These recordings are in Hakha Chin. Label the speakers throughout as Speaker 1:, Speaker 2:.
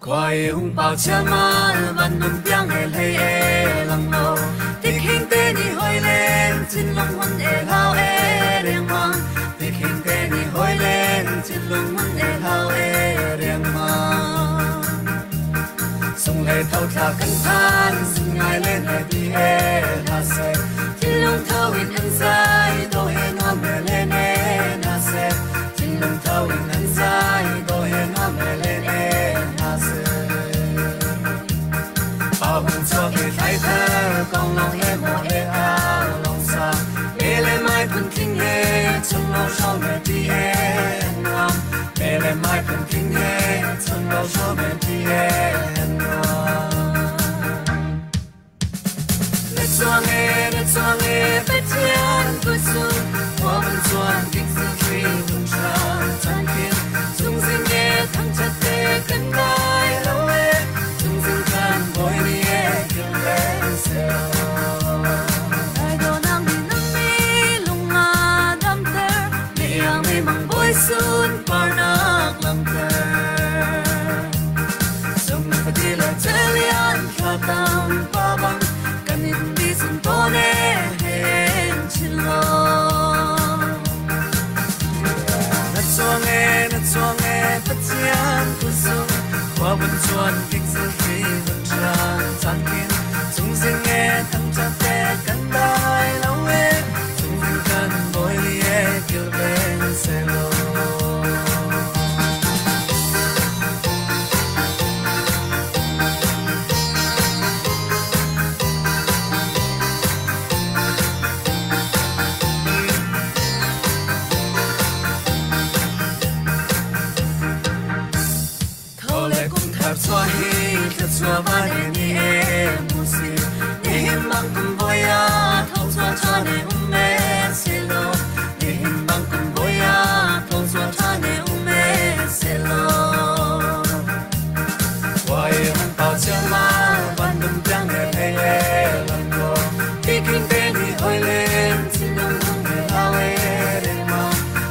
Speaker 1: Khuai hung pau chiamal van nung piang e hlei e lang lo tik hing te ni hoi len chin lung hun e hlau e riang mang tik hing te ni hoi len chin lung hun e hlau e riang mang sung le thau thla kan than sin ngai len he ti e na se thinlung thau in an zai do he nuam he le ne na se thinlung thau in an zai do he nuam he le ne na se pa hung chuak e thlai thar kong long e mo e a long sa me le mai phun tling he chung lo shau me ti e nuam me le mai phun tling he chung lo shau me ti e nuam na chuang e na chuang e Pathian ku su我们chuan kik sil thri hun tran chan kin chung zing e thang chat te kan dai lo e chung zing kan boy ni e kil len se
Speaker 2: Dai do nang ni nang mi lung nga dam ter
Speaker 1: mi yang mi mang boy sun par nak lam ter sung patila chelian khatam pa bang kanin di sun to ne hen chin lo na chuang e na chuang e Pathian ku su khua bun chuan kik sil thri bun tran chan kin chung zing e thang cha te kan dai lo e chung zing kan boy li e kil ben se lo. Thole kum thar chua hi thla chua va ne ni e mu si ni him bang kum boya thong chua cha ne um me se lo ni him bang kum boya thong chua cha ne um me se lo Wai hung pao chiang ma van dum piang e he e lang ko ti king te ni hoi len chin lung hung e hao e re ma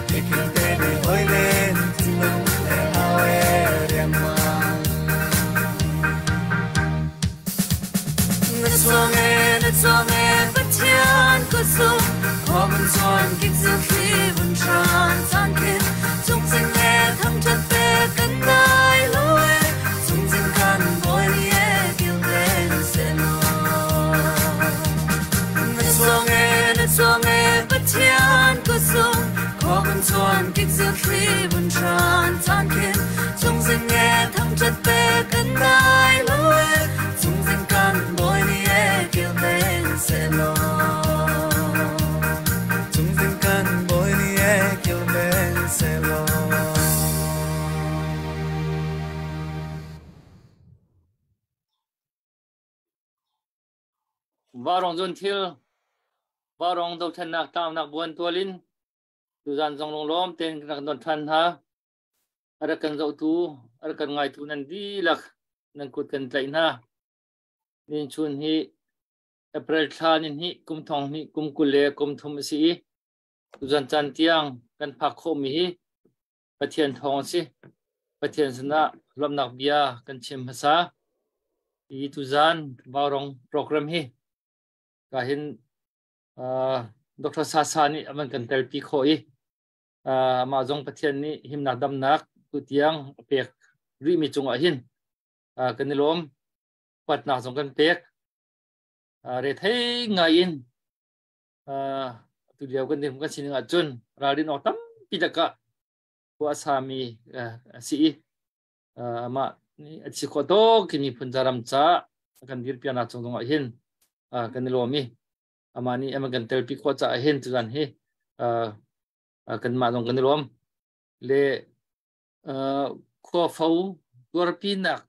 Speaker 1: ti king te ni hoi len chin lung hung e hao e re ma na chuang e na chuang e Pathian ku su khua bun chuan kik sil thli bun tran chan kin chung zing e thang chat te kan dai lo e chung zing kan boy ni e kil len se lo na chuang e na chuang e Pathian ku su khua bun chuan kik sil thli bun tran chan kin chung zing e thang chat te kan dai lo e chung zing kan boy ni e kil len se lo chung zing kan boy ni e kil len se lo.
Speaker 3: Varong zun thil varong dohthlennak tlaunak buan tualin tuzan zong lunglawm tein kan don than hna. A rak kan zohtu, a rak kan ngaitu nan dihlak nan kut kan tlaih hna. Nin chun hi April thla ni hnih kum thong hnih kum 20 le kum thum a si i tuzan caan tiang kan phak khawhmi hi Pathian thawng a si. Pathian sinah lawmhnak bia kan chim hmasa. Hi tuzan Vaurong program hi ka hin Dr. Sasa nih a van kan telpi khawh i amah zong Pathian nih himnak damnak tutiang a pek rihmi cungah hin kan i lawm. Huatnak zong kan pek. Rethei ngai in tu lio kan dirhmun kan sining ahcun ralrin awk tampi lakah khua a sami a si i amah nih a si khawh tawk in miphun zaram ca a kan dirpiaknak cung zongah hin kan i lawm i amah nih a kan telpi khawh caah hin tuzan hi kanmah zong kan i lawm. Le khuafo tuarpinak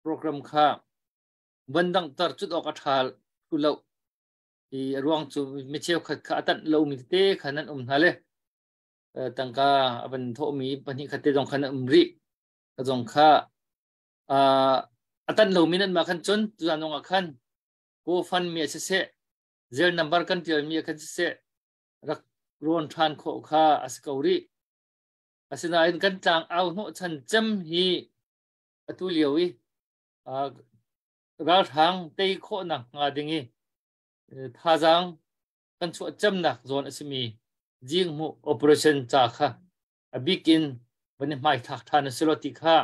Speaker 3: program kha van danghter cut awk a ṭha thlu lo. I a ruang cu mi cheukhat kha a tanh lomi tete kha nan um hna le tangka a van thawhmi pahnih khat te zong kha nan um rih. Ka zong kha a tanh lomi nan mah khan cun tuzan zong ah khan GoFundMe ah siseh zel number kan tialmi ah khan siseh rak rawn ṭhan khawh kha a si ko rih. Asinain kan tlang au hnawhchan cem hi atu lio i ralhrang tei khawhnak hnga ding i thazaang kan chuah cemnak zawn a simi Jinghmuh operation ca kha a bik in van i hmaithlak ṭhan a si lo ti kha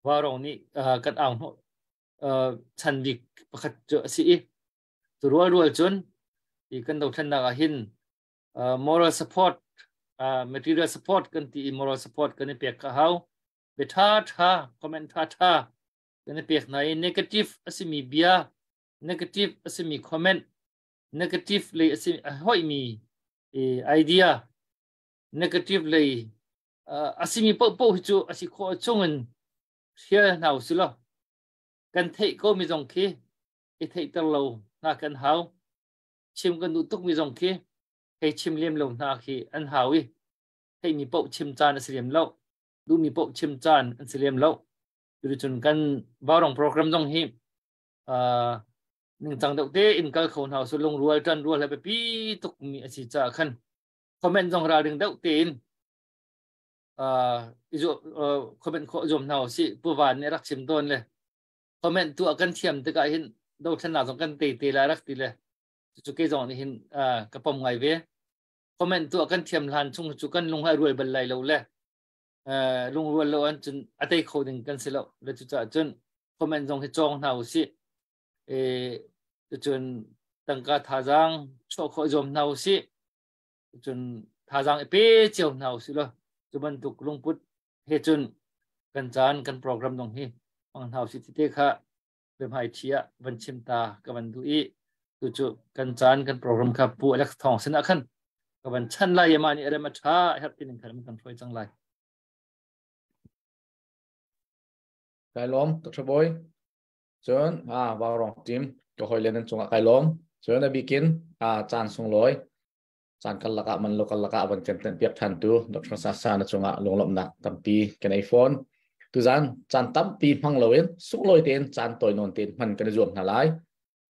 Speaker 3: Varong nih kan au hnawh chan bik pakhat cu a si i cu rualrual cun i kan dothlennak ah hin moral support, material support kan ti i moral support kan i pek ka hau. Bia ṭha ṭha, comment ṭha ṭha kan i pek hna i negative a simi bia, negative a simi comment, negative lei a si a hoihmi idea, negative lei a simi paohpaoh hi cu a si khawh chungin hrial hna u sih law kan theih ko mi zong khi i theihter lo hna kan hau. Chim kan duh tuk mi zong khi hei chim lem lo hna khi an hau i theihmi paoh chim caan a si lem lo, duhmi paoh chim caan an si lem lo. Cuticun kan Vaurong program zong hi ningcang deuh te in kal kho hna su lungrual ṭan rual he biapi tuk mi a si caah khan comment zong ralring deuh tein comment khawh zuam hna usih. Pu Van nih rak chim tawn le comment tu kan thiam tikah hin dothlennak zong kan te te lai rak ti le cucu kei zong nih hin ka pom ngai ve. Comment tu kan thiam hlan chung cu kan lung hai rual bal lai lo le lungrual lo an cun a tei kho ding kan si lo le. Cucaah cun comment zong hi cawng hna usih, cun tangka thazaang chuah khawh zuam hna usih, cun thazaang i pe cio hna usih law cu bantuk lungput he cun kan caan kan program dong hi hmang hna usih ti te kha biahmai thi ah van chim ta ka van duh i tu cu kan caan kan program kha Pu Alex Thawng sin ah khan ka van chan lai i mah nih rem a ṭha herh ti ning khan kan hruai cang lai.
Speaker 4: Kai lawm, Dr. Boy. Cun Vaurong team ka hawile nan cungah kai lawm. Cun a bikin caan sunglawi caan karlak ah man lo karlak ah van kan piak than tu Dr. Sasa na cungah lunglawmhnak tampi kan ei fawn. Tuzan caan tampi hmang loin sunglawi tein caan tawi nawn tein hman kan i zuam hna lai.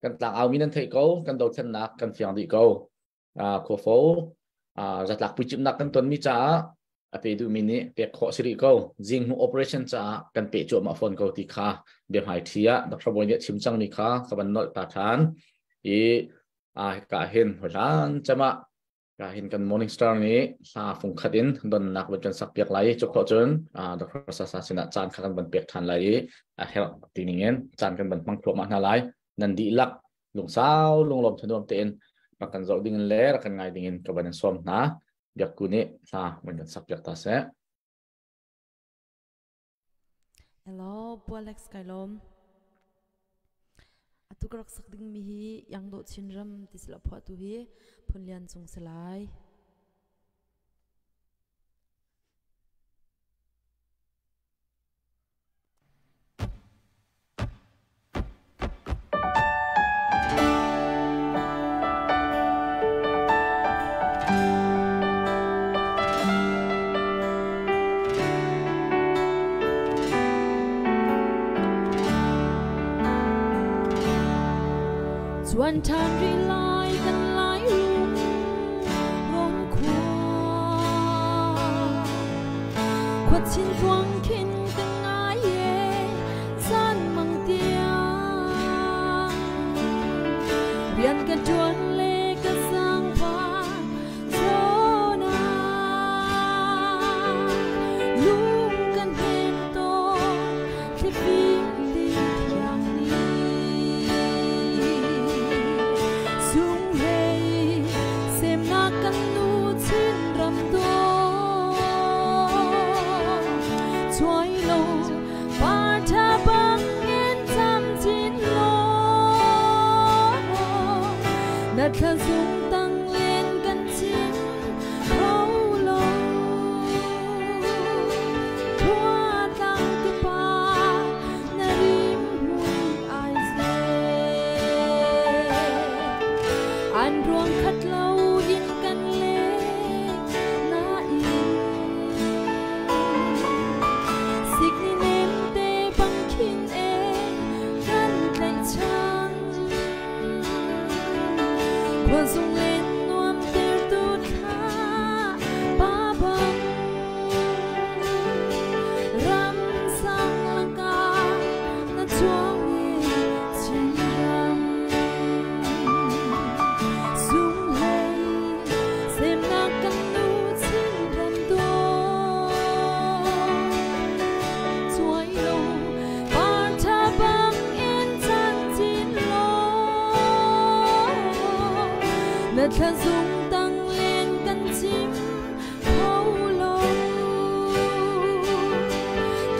Speaker 4: Kan tlang au mi nan theih ko, kan dothlennak kan fiang dih ko. Khuafo zatlak puicimnak kan ton mi caah a pe duhmi nih pek khawh si rih ko. Zing hnu operation caah kan peh cuahmah fawn ko ti kha biahmai thi ah Dr. Bawi nih a chim cangmi kha ka van nolh ta ṭhan i hika hin hlan cema ka hin kan Morning Star nih hla fung khat in donnak van kan sak piak lai. Cu khawh cun Dr. Sasa sinah caan kha kan van pek ṭhan lai i a herh ti ning in caan kan van hmang thluahmah hna lai. Nan dihlak lungsau lunglawm thanuam tein rak kan zoh ding in le rak kan ngai ding in ka van in sawm hna. Biakku nih hla van kan sak piak ta seh.
Speaker 2: Hello, Pu Alex, kai lawm. Atu ka rak sak ding mi hi Yangdawh Chinram ti sila phuahtu hi Phunlian Cung si lai. Chuan ṭhan rih lai kan lai rung khua, khuachin tluang khin ka ngai e zan mang tiang rian ka ṭuan le ka zaangfa zona lung kan hen tawn thlifim ti thiang ni sung hlei semnak kan nu Chinram dawt chuai lo par tha bangin camcin law na thla zung tang len kan chim kho lo khua tlang kipa na rim mui ai ze an ruang khat lo in kan le na in sikni nem te bang khin e kan tlaihchan. Khuazung len nuam tertu thla pa bang ram sang langka na chuang i Chinram sung hlei semnak kan nu Chinram dawt chuai lo par tha bang in chan chin law na thla zung tang len kan chim kho lo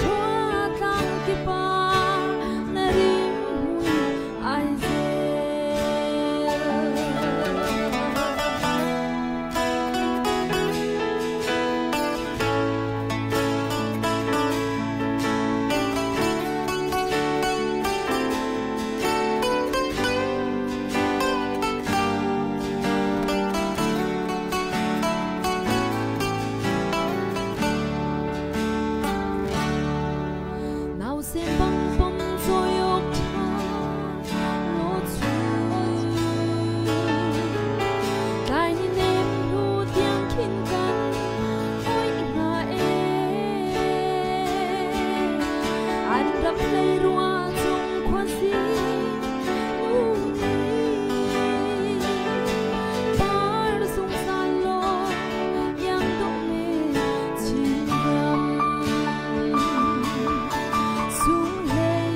Speaker 2: khua tlang kipa na rim hui ai zel. Nausem bang pom cawi awk ṭha lo cu tlai ni nem hnu tiang khin kan oih hnga ee. An rak hlei rua cung khuazing nu nih par zungzal law iang dawh le Chinram sung hlei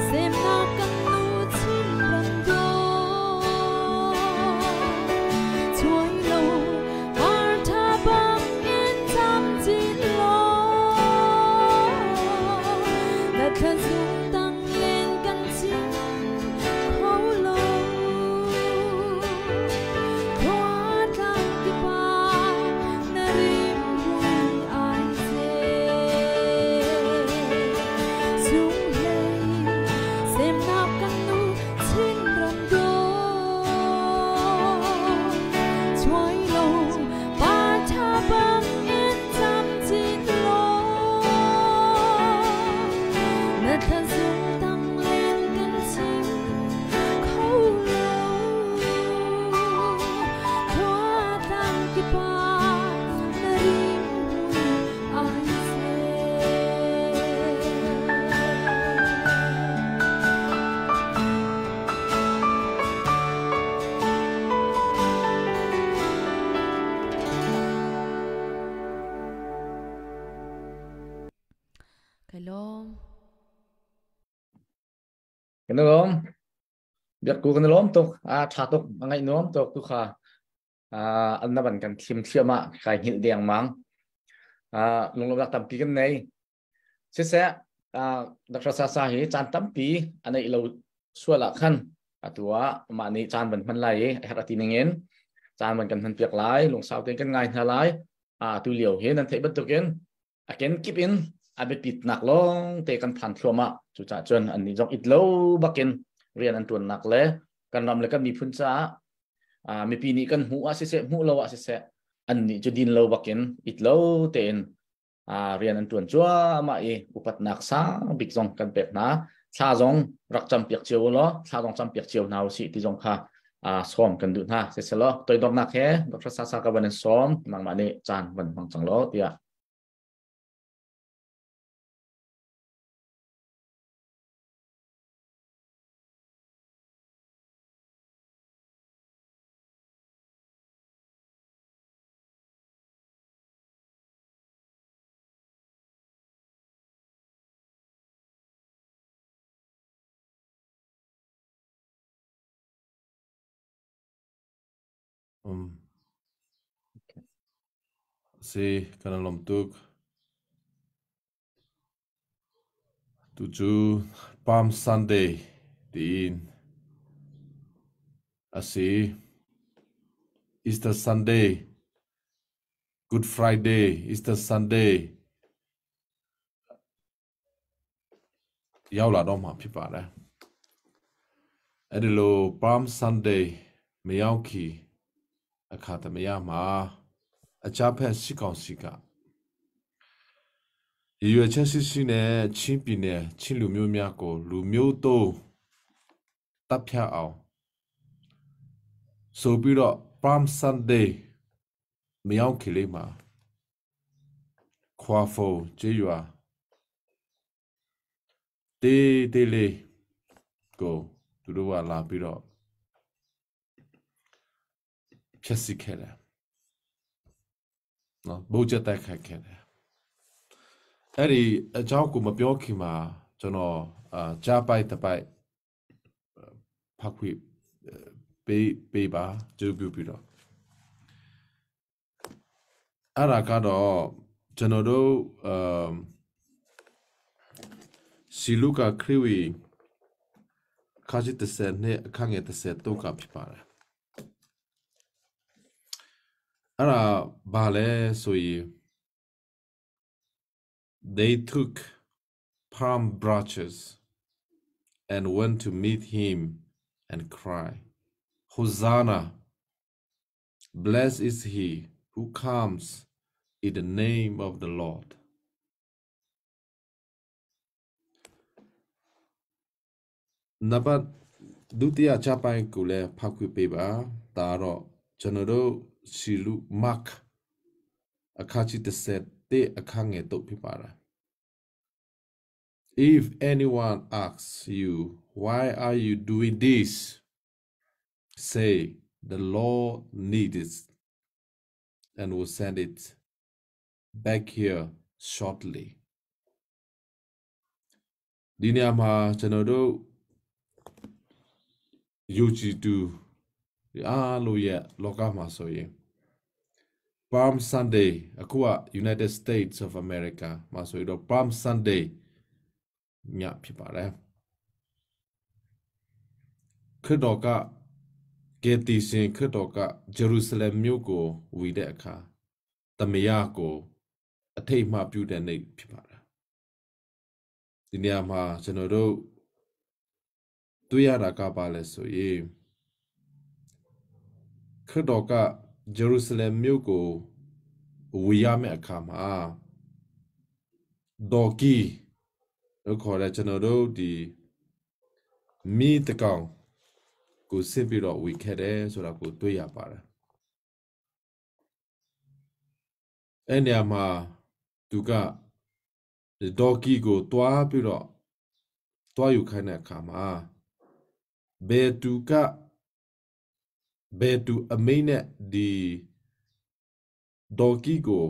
Speaker 2: semnak kan nu Chinram dawt chuai lo par ṭha bang in cam chin law na thla zung tang len kan chim kho lo khua tlang kipa na rim hui ai zel sung hlei semnak kan nu Chinram dawt chuai lo par ṭha bang in cam chin law na thla zung tang len kan chim kho lo khua tlang kipa na rim hui ai zel. Kai lawm.
Speaker 4: Kan i lawm. Biakku kan i lawm tuk. A ṭha tuk. A ngaih nuam tuk tu kha. An na ban kan thim thliam ah kai hngilh dengmang. Lunglawmhnak tampi kan nei. Siseh, Dr. Sasa hi caan tampi a neih lo sual ah khan atu ah mah nih caan van hman lai i a herh a ti ningin caan van kan hman piak lai, lungsau tein kan ngai hna lai. Atu lio hi nan theih bantukin a kenkip in a biapitnak lawng te kan phan thluahmah. Cucaah cun annih zong it lo bakin rian an ṭuannak le kan ram le kan miphun caah mipi nih kan hmuh ah siseh, hmuh lo ah siseh, annih cu din lo bakin it lo tein rian an ṭuan cuahmah i upatnak sang bik zong kan pek hna. Thla zong rak campiak cio u law, thla zong campiak cio hna usih ti zong kha sawm kan duh hna. Siselaw, toidornak he Dr. Sasa ka van in sawm, nangmah nih caan van hmang cang law tiah.
Speaker 5: Si, kan i lawm tuk. Tucu Palm Sunday tiin a si. Easter Sunday, Good Friday, Easter Sunday ရောက်လာတော့မှာဖြစ်ပါတယ်။အဲဒီလို Palm Sunday မရောက်ခင်အခါသမယမှာအကြဖက်စစ်ကောင်စီကရည်ရွယ်ချက်ရှိရှိနဲ့ချင်းပြည်နယ်ချင်းလူမျိုးများကိုလူမျိုးတိုးတပ်ဖြတ်အောင် ဆိုပြီးတော့ Palm Sunday မရောက်ခင်လေးမှာ ခွာဖိုကျေးရွာတေးတေးလေးကို သူတို့ကလာပြီးတော့ ဖြက်စီခဲ့တယ်နော် ဘုတ်ချက်တိုက်ခိုက်ခဲ့တယ်။ အဲ့ဒီအကြောင်းကိုမပြောခင်မှာ ကျွန်တော် အာကြားပိုက်တပိုက်ဖတ်ခွေပေးပေးပါ ကျုပ်ပြုပြီးတော့ အဲ့ဒါကတော့ ကျွန်တော်တို့ အာစီလူကာခရီဝီခါကြီး30နဲ့ အခန့်ငယ်33ကဖြစ်ပါတယ်။ အဲ့ဒါဘာလဲဆိုရင် They took palm branches and went to meet him and cry, Hosanna! Blessed is he who comes in the name of the Lord. နံပါတ်ဒုတိယချပိုင်းကိုလည်း ဖတ်ခွင့်ပေးပါ။ ဒါတော့ ကျွန်တော်တို့ စီလူမတ် အခါကြီး30တဲ့ အခန်းငယ်တော့ဖြစ်ပါလား။ If anyone asks you, why are you doing this? Say, the Lord needs it and will send it back here shortly. ဒီနေရာမှာ ကျွန်တော်တို့ယုံကြည်သူဒီအားလို့ရဲ့လောကမှာဆိုရင် Palm Sunday အခုက United States of America မှာဆိုရင်တော့ Palm Sunday ညဖြစ်ပါတယ်။ ခရစ်တော်ကကယ်တင်ရှင် ခရစ်တော်က ဂျေရုဆလင်မြို့ကိုဝီတဲ့အခါ တမယကိုအထိတ်အမှပြုတဲ့နေ့ဖြစ်ပါတယ်။ ဒီနေရာမှာ ကျွန်တော်တို့တွေ့ရတာကပါလဲဆိုရင် ခရစ်တော်က ဂျေရုဆလင်မြို့ကိုဝီရမယ့်အခါမှာ ဒေါ်ကီလို့ခေါ်တဲ့ ကျွန်တော်တို့ဒီမိတကောင်ကို စစ်ပြီးတော့ဝီခဲ့တယ်ဆိုတာကို တွေ့ရပါတယ်။ အဲ့နေရာမှာ သူက ဒေါ်ကီကိုတွားပြီးတော့ တွားယူခိုင်းတဲ့အခါမှာ ဘယ်သူက ဘယ်သူအမိနဲ့ ဒီဒေါ်ကီကို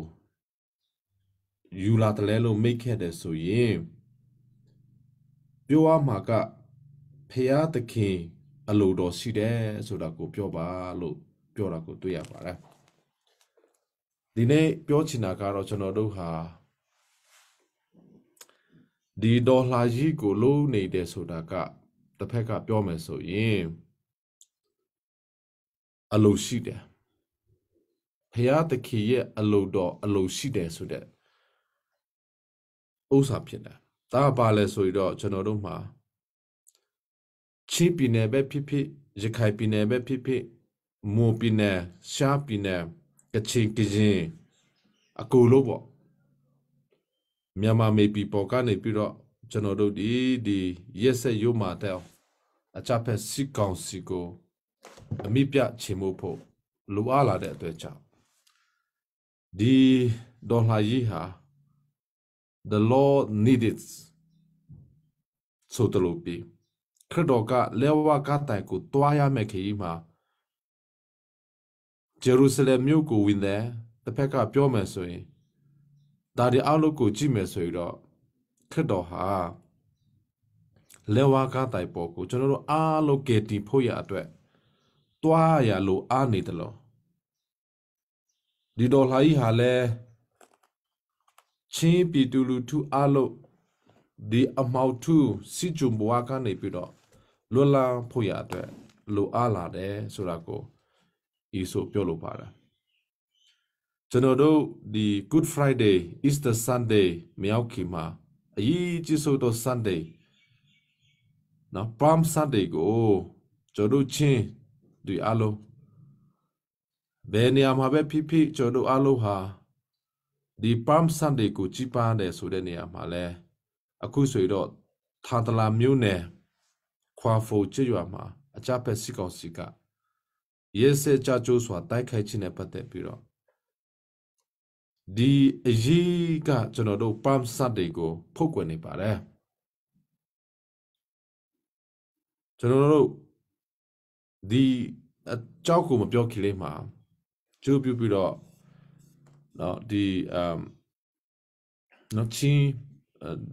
Speaker 5: ယူလာတယ်လဲလို့မိတ်ခဲ့တယ်ဆိုရင် ပြောရမှာက ဖျားသခင်အလိုတော်ရှိတယ်ဆိုတာကို ပြောပါလို့ပြောတာကို တွေ့ရပါတယ်။ ဒီနေ့ပြောချင်တာကတော့ ကျွန်တော်တို့ဟာ ဒီဒေါ်လာကြီးကိုလုံးနေတယ်ဆိုတာက တစ်ဖက်ကပြောမယ်ဆိုရင် အလိုရှိတယ်၊ ဖျားသခင်ရဲ့အလိုတော် အလိုရှိတယ်ဆိုတဲ့ဥစ္စာဖြစ်တယ်။ ဒါကဘာလဲဆိုတော့ ကျွန်တော်တို့မှာ ချင်းပြည်နယ်ပဲဖြစ်ဖြစ် ရခိုင်ပြည်နယ်ပဲဖြစ်ဖြစ် မွန်ပြည်နယ် ရှားပြည်နယ် ကချင် ကရင် အကူလို့ပေါ့ မြန်မာမေပြည်ပေါ်ကနေပြီးတော့ ကျွန်တော်တို့ဒီရက်ဆက်ရုံမာတဲ့အကြဖက်စစ်ကောင်စီကို အမိပြချေမှုဖို့လိုအားလာတဲ့အတွက်ကြောင့် ဒီဒေါ်လာကြီးဟာ the Lord needed ဆိုတလို့ပြီး ခရစ်တော်ကလေဝကတိုင်ကိုတွားရမယ့်ခရီးမှာ ဂျေရုဆလင်မြို့ကိုဝင်တယ်။ တစ်ဖက်ကပြောမယ်ဆိုရင် ဒါဒီအလုပ်ကိုကြည့်မယ်ဆိုရင်တော့ ခရစ်တော်ဟာ လေဝါကတိုင်ပေါ်ကို ကျွန်တော်တို့အားလုံးကယ်တင်ဖို့ရအတွက် တွားရလို့အားနေတယ်လို့ ဒီဒေါ်လာကြီးဟာလဲ ချင်းပြည်သူလူထုအားလုံး ဒီအမောက်ထုစစ်ကြုံဘဝကနေပြီးတော့ လွတ်လပ်ဖို့ရအတွက် လိုအားလာတယ်ဆိုတာကို ဤဆိုပြောလိုပါတယ်။ ကျွန်တော်တို့ဒီ Good Friday Easter Sunday မြောက်ခင်မှာ အရေးကြီးဆုံးသော Sunday နော် Palm Sunday ကို ကျွန်တော်တို့ချင်းဒီအလုံး ဘယ်နေရာမှာပဲဖြစ်ဖြစ် ကျွန်တော်တို့အလုံးဟာ ဒီ Palm Sunday ကိုကြီးပန်းတယ်ဆိုတဲ့နေရာမှာလဲ အခုဆိုရင်တော့ ထာတလာမြို့နယ် ခွာဖိုကျွရွာမှာ အကြဖက်စစ်ကောင်စီက ရက်စက်ကြကြိုးစွာတိုက်ခိုက်ခြင်းနဲ့ပတ်သက်ပြီးတော့ဒီအရေးကကျွန်တော်တို့ Palm Sunday ကိုဖုတ်ကွယ်နေပါတယ်ကျွန်တော်တို့ဒီအကြောက်ကိုမပြောခင်လေးမှာကျိုးပြုပြီးတော့နော်ဒီအမ်နော်ချင်း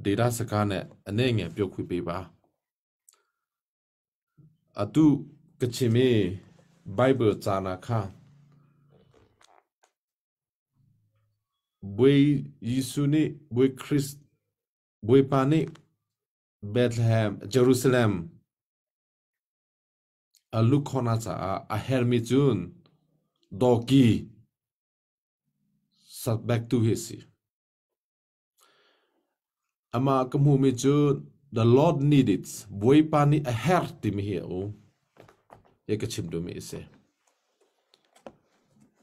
Speaker 5: ဒေတာစကားနဲ့အနေငယ်ပြောခွေပေးပါအတုကချင်မီ Bible ဇာနာခဘွေယေရှုနိဘွေခရစ်ဘွေပါနိဘက်လဟမ်ဂျေရုဆလမ်အလုခေါနာချာအဟယ်မီဂျွန်ဒေါကီစတ်ဘက်တူဟီစီအမကမှုမီဂျွန် the lord needed ဘွေပါနိအဟယ်တိမီဟေအိုယေကချင်ဒိုမီစေ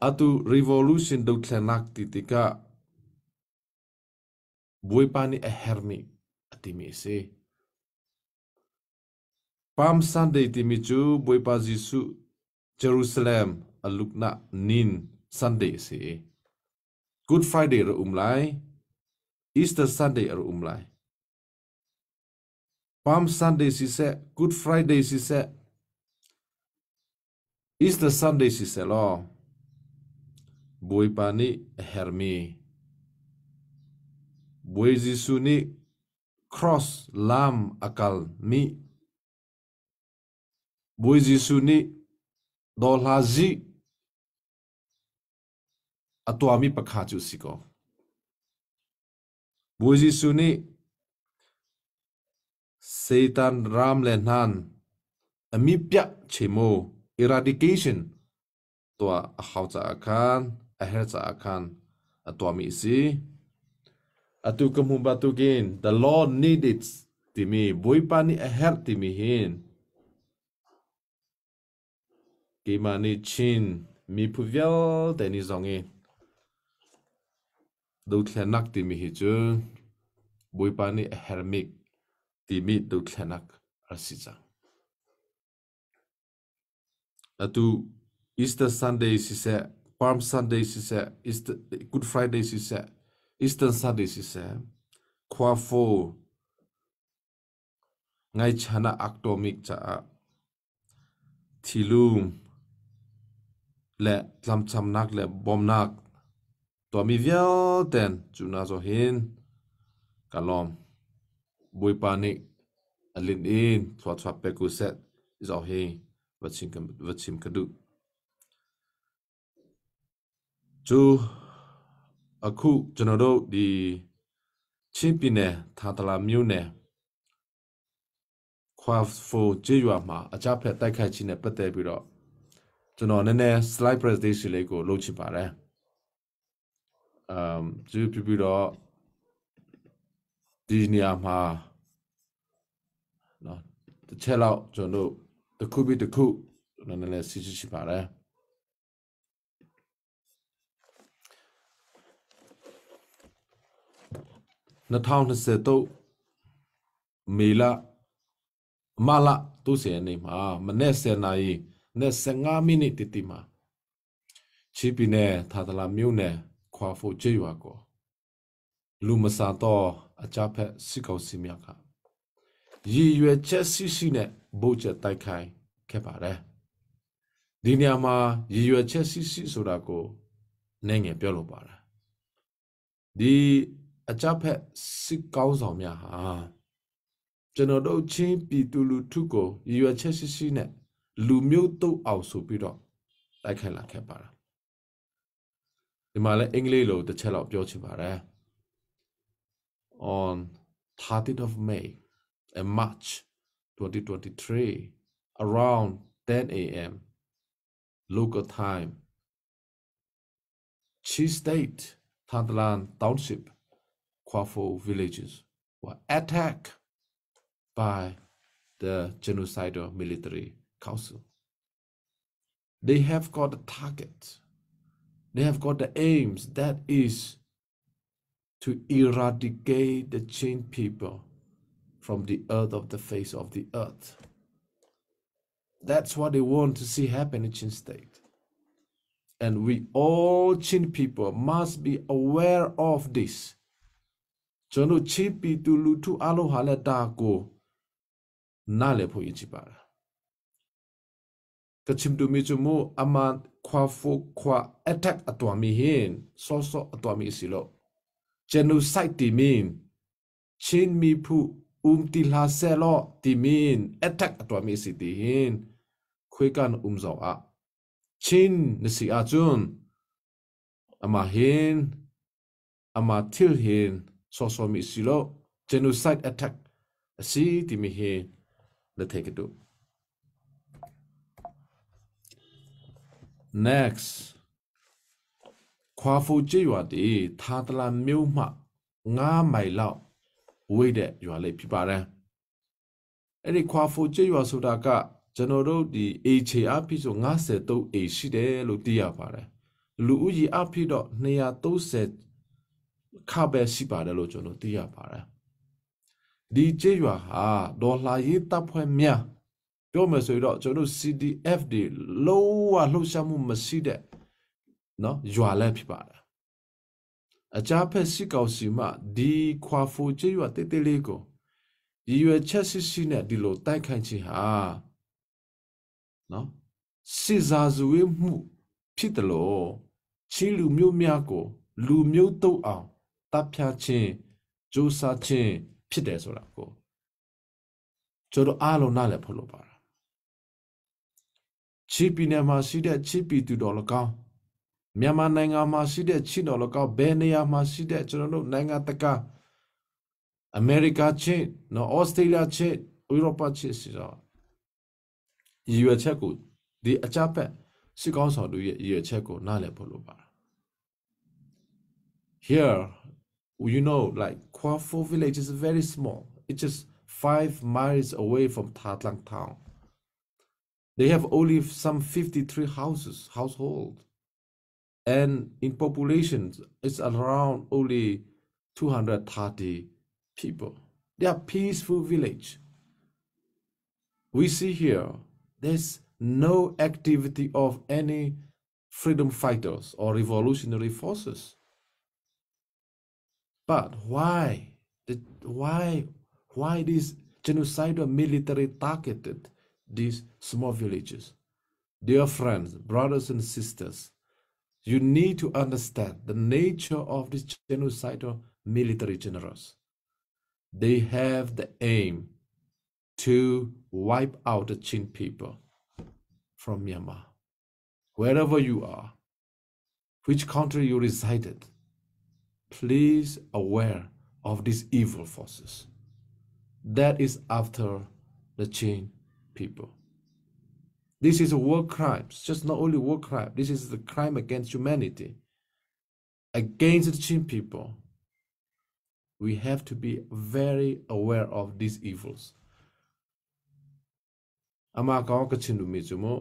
Speaker 5: အတူ revolution ဒုတ်လနက်တီတိကဘွေပါနိအဟယ်မီအတိမီစေ Palm Sunday တိမီချူဘွေပါဂျီစုဂျေရုဆလမ်အလုကနာနင် Sunday စေ Good Friday ရအုံလိုက် Easter Sunday ရအုံလိုက် Palm Sunday စီဆက် Good Friday စီဆက် Easter Sunday စီဆက်လောဘွေပါနိဟယ်မီဘွေဂျီစုနိ cross lam akal mi ဘွေဂျီစုနိဒေါ်လာဇီအတော်မီပခါကျူစီကောဘွေဂျီစုနိစေတန်ရမ်လေနန်အမိပြချေမို eradication ตัวအဟောက်ချအခန်အဟဲချအခန်အတော်မီစီအတုကမှုဘတုကင် the lord needed တိမီဘွေပါနိအဟက်တိမီဟင်ကေမာနိချင်းမိဖူဗယ်တဲနီဇောငေဒုထလနက်တိမီဟီချူဘွေပါနိအဟက်မိတိမီဒုထလနက်အစီချာအတူ Easter Sunday စီဆက် Palm Sunday စီဆက် Easter Good Friday စီဆက် Easter Sunday စီဆက်ခွာဖိုငိုင်ချနာအက်တိုမစ်ချာသီလူและลำชำนักและบอมนักตัวมีเวลเตนจูนาโซหินกะลอมบุยปานิอลินอินทวทวเปกุเซตอิซอฮีวัชิมกันวัชิมกระดูจูအခုကျွန်တော်တို့ဒီချင်းပြည်နယ်သာတလာမြို့နယ်ခွာဖိုကျေးရွာမှာအကြဖက်တိုက်ခိုက်ခြင်းနဲ့ပတ်သက်ပြီးတော့ကျွန်တော်နည်းနည်း slide presentation လေးကိုလုပ်ချင်ပါတယ်။အမ်ကျူပြပြီးတော့ဒီနေရာမှာနော်တစ်ချက်လောက်ကျွန်တော်တို့တစ်ခုပြီးတစ်ခုနည်းနည်းစီစစ်ချင်ပါတယ်။2023မေလမလ30နေ့မှာမနေ့10နာရီနဲ့15မိနစ်တတိမှာချီပီနယ်သာတလာမြို့နယ်ခွာဖို့ကျေးရွာကိုလူမစာတော့အကြဖက်စစ်ကောင်စီမြကရည်ရွယ်ချက်ရှိရှိနဲ့ဗုတ်ချက်တိုက်ခိုင်ခဲ့ပါတယ်ဒီနေရာမှာရည်ရွယ်ချက်ရှိရှိဆိုတာကိုနည်းငယ်ပြောလိုပါတယ်ဒီအကြဖက်စစ်ကောင်းဆောင်များဟာကျွန်တော်တို့ချင်းပြည်သူလူထုကိုရည်ရွယ်ချက်ရှိရှိနဲ့လူမျိုးတုပ်အောင်ဆိုပြီးတော့တိုက်ခိုက်လာခဲ့ပါတာဒီမှာလည်းအင်္ဂလိပ်လိုတစ်ချက်လောက်ပြောချင်ပါတယ် On 30th of May and March 2023 around 10 a.m. local time Chi State Thantlang Township Kwafo villages were attacked by the genocidal military council. They have got the target. They have got the aims that is to eradicate the Chin people from the earth of the face of the earth. That's what they want to see happen in Chin State. And we all Chin people must be aware of this. ကျွန်တော်ချင်းပြည်သူလူထုအလုံးဟာလည်းဒါကိုနားလည်ဖို့ရည်ကြပါလားကချင်တူမီချမူအမန်ခွာဖိုခွာ attack အတော်မီဟင်ဆောဆောအတော်မီစီလို့ genocide တီမင်ချင်းမီဖူอุมติลาเซโลติมิน attack အတော်မီစီတီဟင်ခွေကန်อุมဇောအချင်းနစီအဂျွန်းအမဟင်အမသီလဟင်ဆောဆောမီစီလို့ genocide attack အစီတီမီဟင်လက်ထေကတူ next ခွာဖူကြွာတီသာတလာမြို့မှ9မိုင်လောက်ဝေးတဲ့ရွာလေးဖြစ်ပါတယ်အဲ့ဒီခွာဖူကြွာဆိုတာကကျွန်တော်တို့ဒီအေချေအဖြစ်ဆို53အေရှိတယ်လို့သိရပါတယ်လူဦးရေအဖြစ်တော့230ခပဲရှိပါတယ်လို့ကျွန်တော်သိရပါတယ်ဒီကျေးရွာဟာဒေါ်လာရေးတပ်ဖွဲ့များပြောမယ်ဆိုတော့ကျွန်တော် CDF တွေလုံးဝလှုပ်ရှားမှုမရှိတဲ့နော်ရွာလည်းဖြစ်ပါတယ်အကြဖက်စစ်ကောင်စီမှဒီခွာဖိုကျေးရွာတေးသေးလေးကိုရည်ရွယ်ချက်ရှိရှိနဲ့ဒီလိုတိုက်ခိုက်ခြင်းဟာနော်စစ်စာဇဝေမှုဖြစ်တယ်လို့ချင်းလူမျိုးများကိုလူမျိုးတုပ်အောင်တပ်ဖြတ်ခြင်းကြိုးစားခြင်းဖြစ်တယ်ဆိုတာကိုကျွန်တော်အားလုံးနားလည်ဖို့လိုပါတာချီပီနယ်မှာရှိတဲ့ချီပီတူတော်၎င်းမြန်မာနိုင်ငံမှာရှိတဲ့ချီတော်၎င်းဘယ်နေရာမှာရှိတဲ့ကျွန်တော်တို့နိုင်ငံတကာအမေရိကချင်းနော်ဩစတြေးလျချင်းဥရောပချင်းစီတော့ရည်ရွယ်ချက်ကိုဒီအကြဖက်စစ်ကောင်းဆောင်တို့ရဲ့ရည်ရွယ်ချက်ကိုနားလည်ဖို့လိုပါ Here you know like Kwafo village is very small. It's just 5 miles away from Thatlang town. They have only some 53 houses, household. And in population, it's around only 230 people. They are peaceful village. We see here, there's no activity of any freedom fighters or revolutionary forces. But why? Why, why this genocidal military targeted these small villages? Dear friends, brothers and sisters, you need to understand the nature of these genocidal military generals. They have the aim to wipe out the Chin people from Myanmar. Wherever you are, which country you resided, please aware of these evil forces. That is after the Chin people. This is a war crime. It's just not only war crime. This is the crime against humanity, against the Chin people. We have to be very aware of these evils. အမကောင်ကချင်လူမီချမော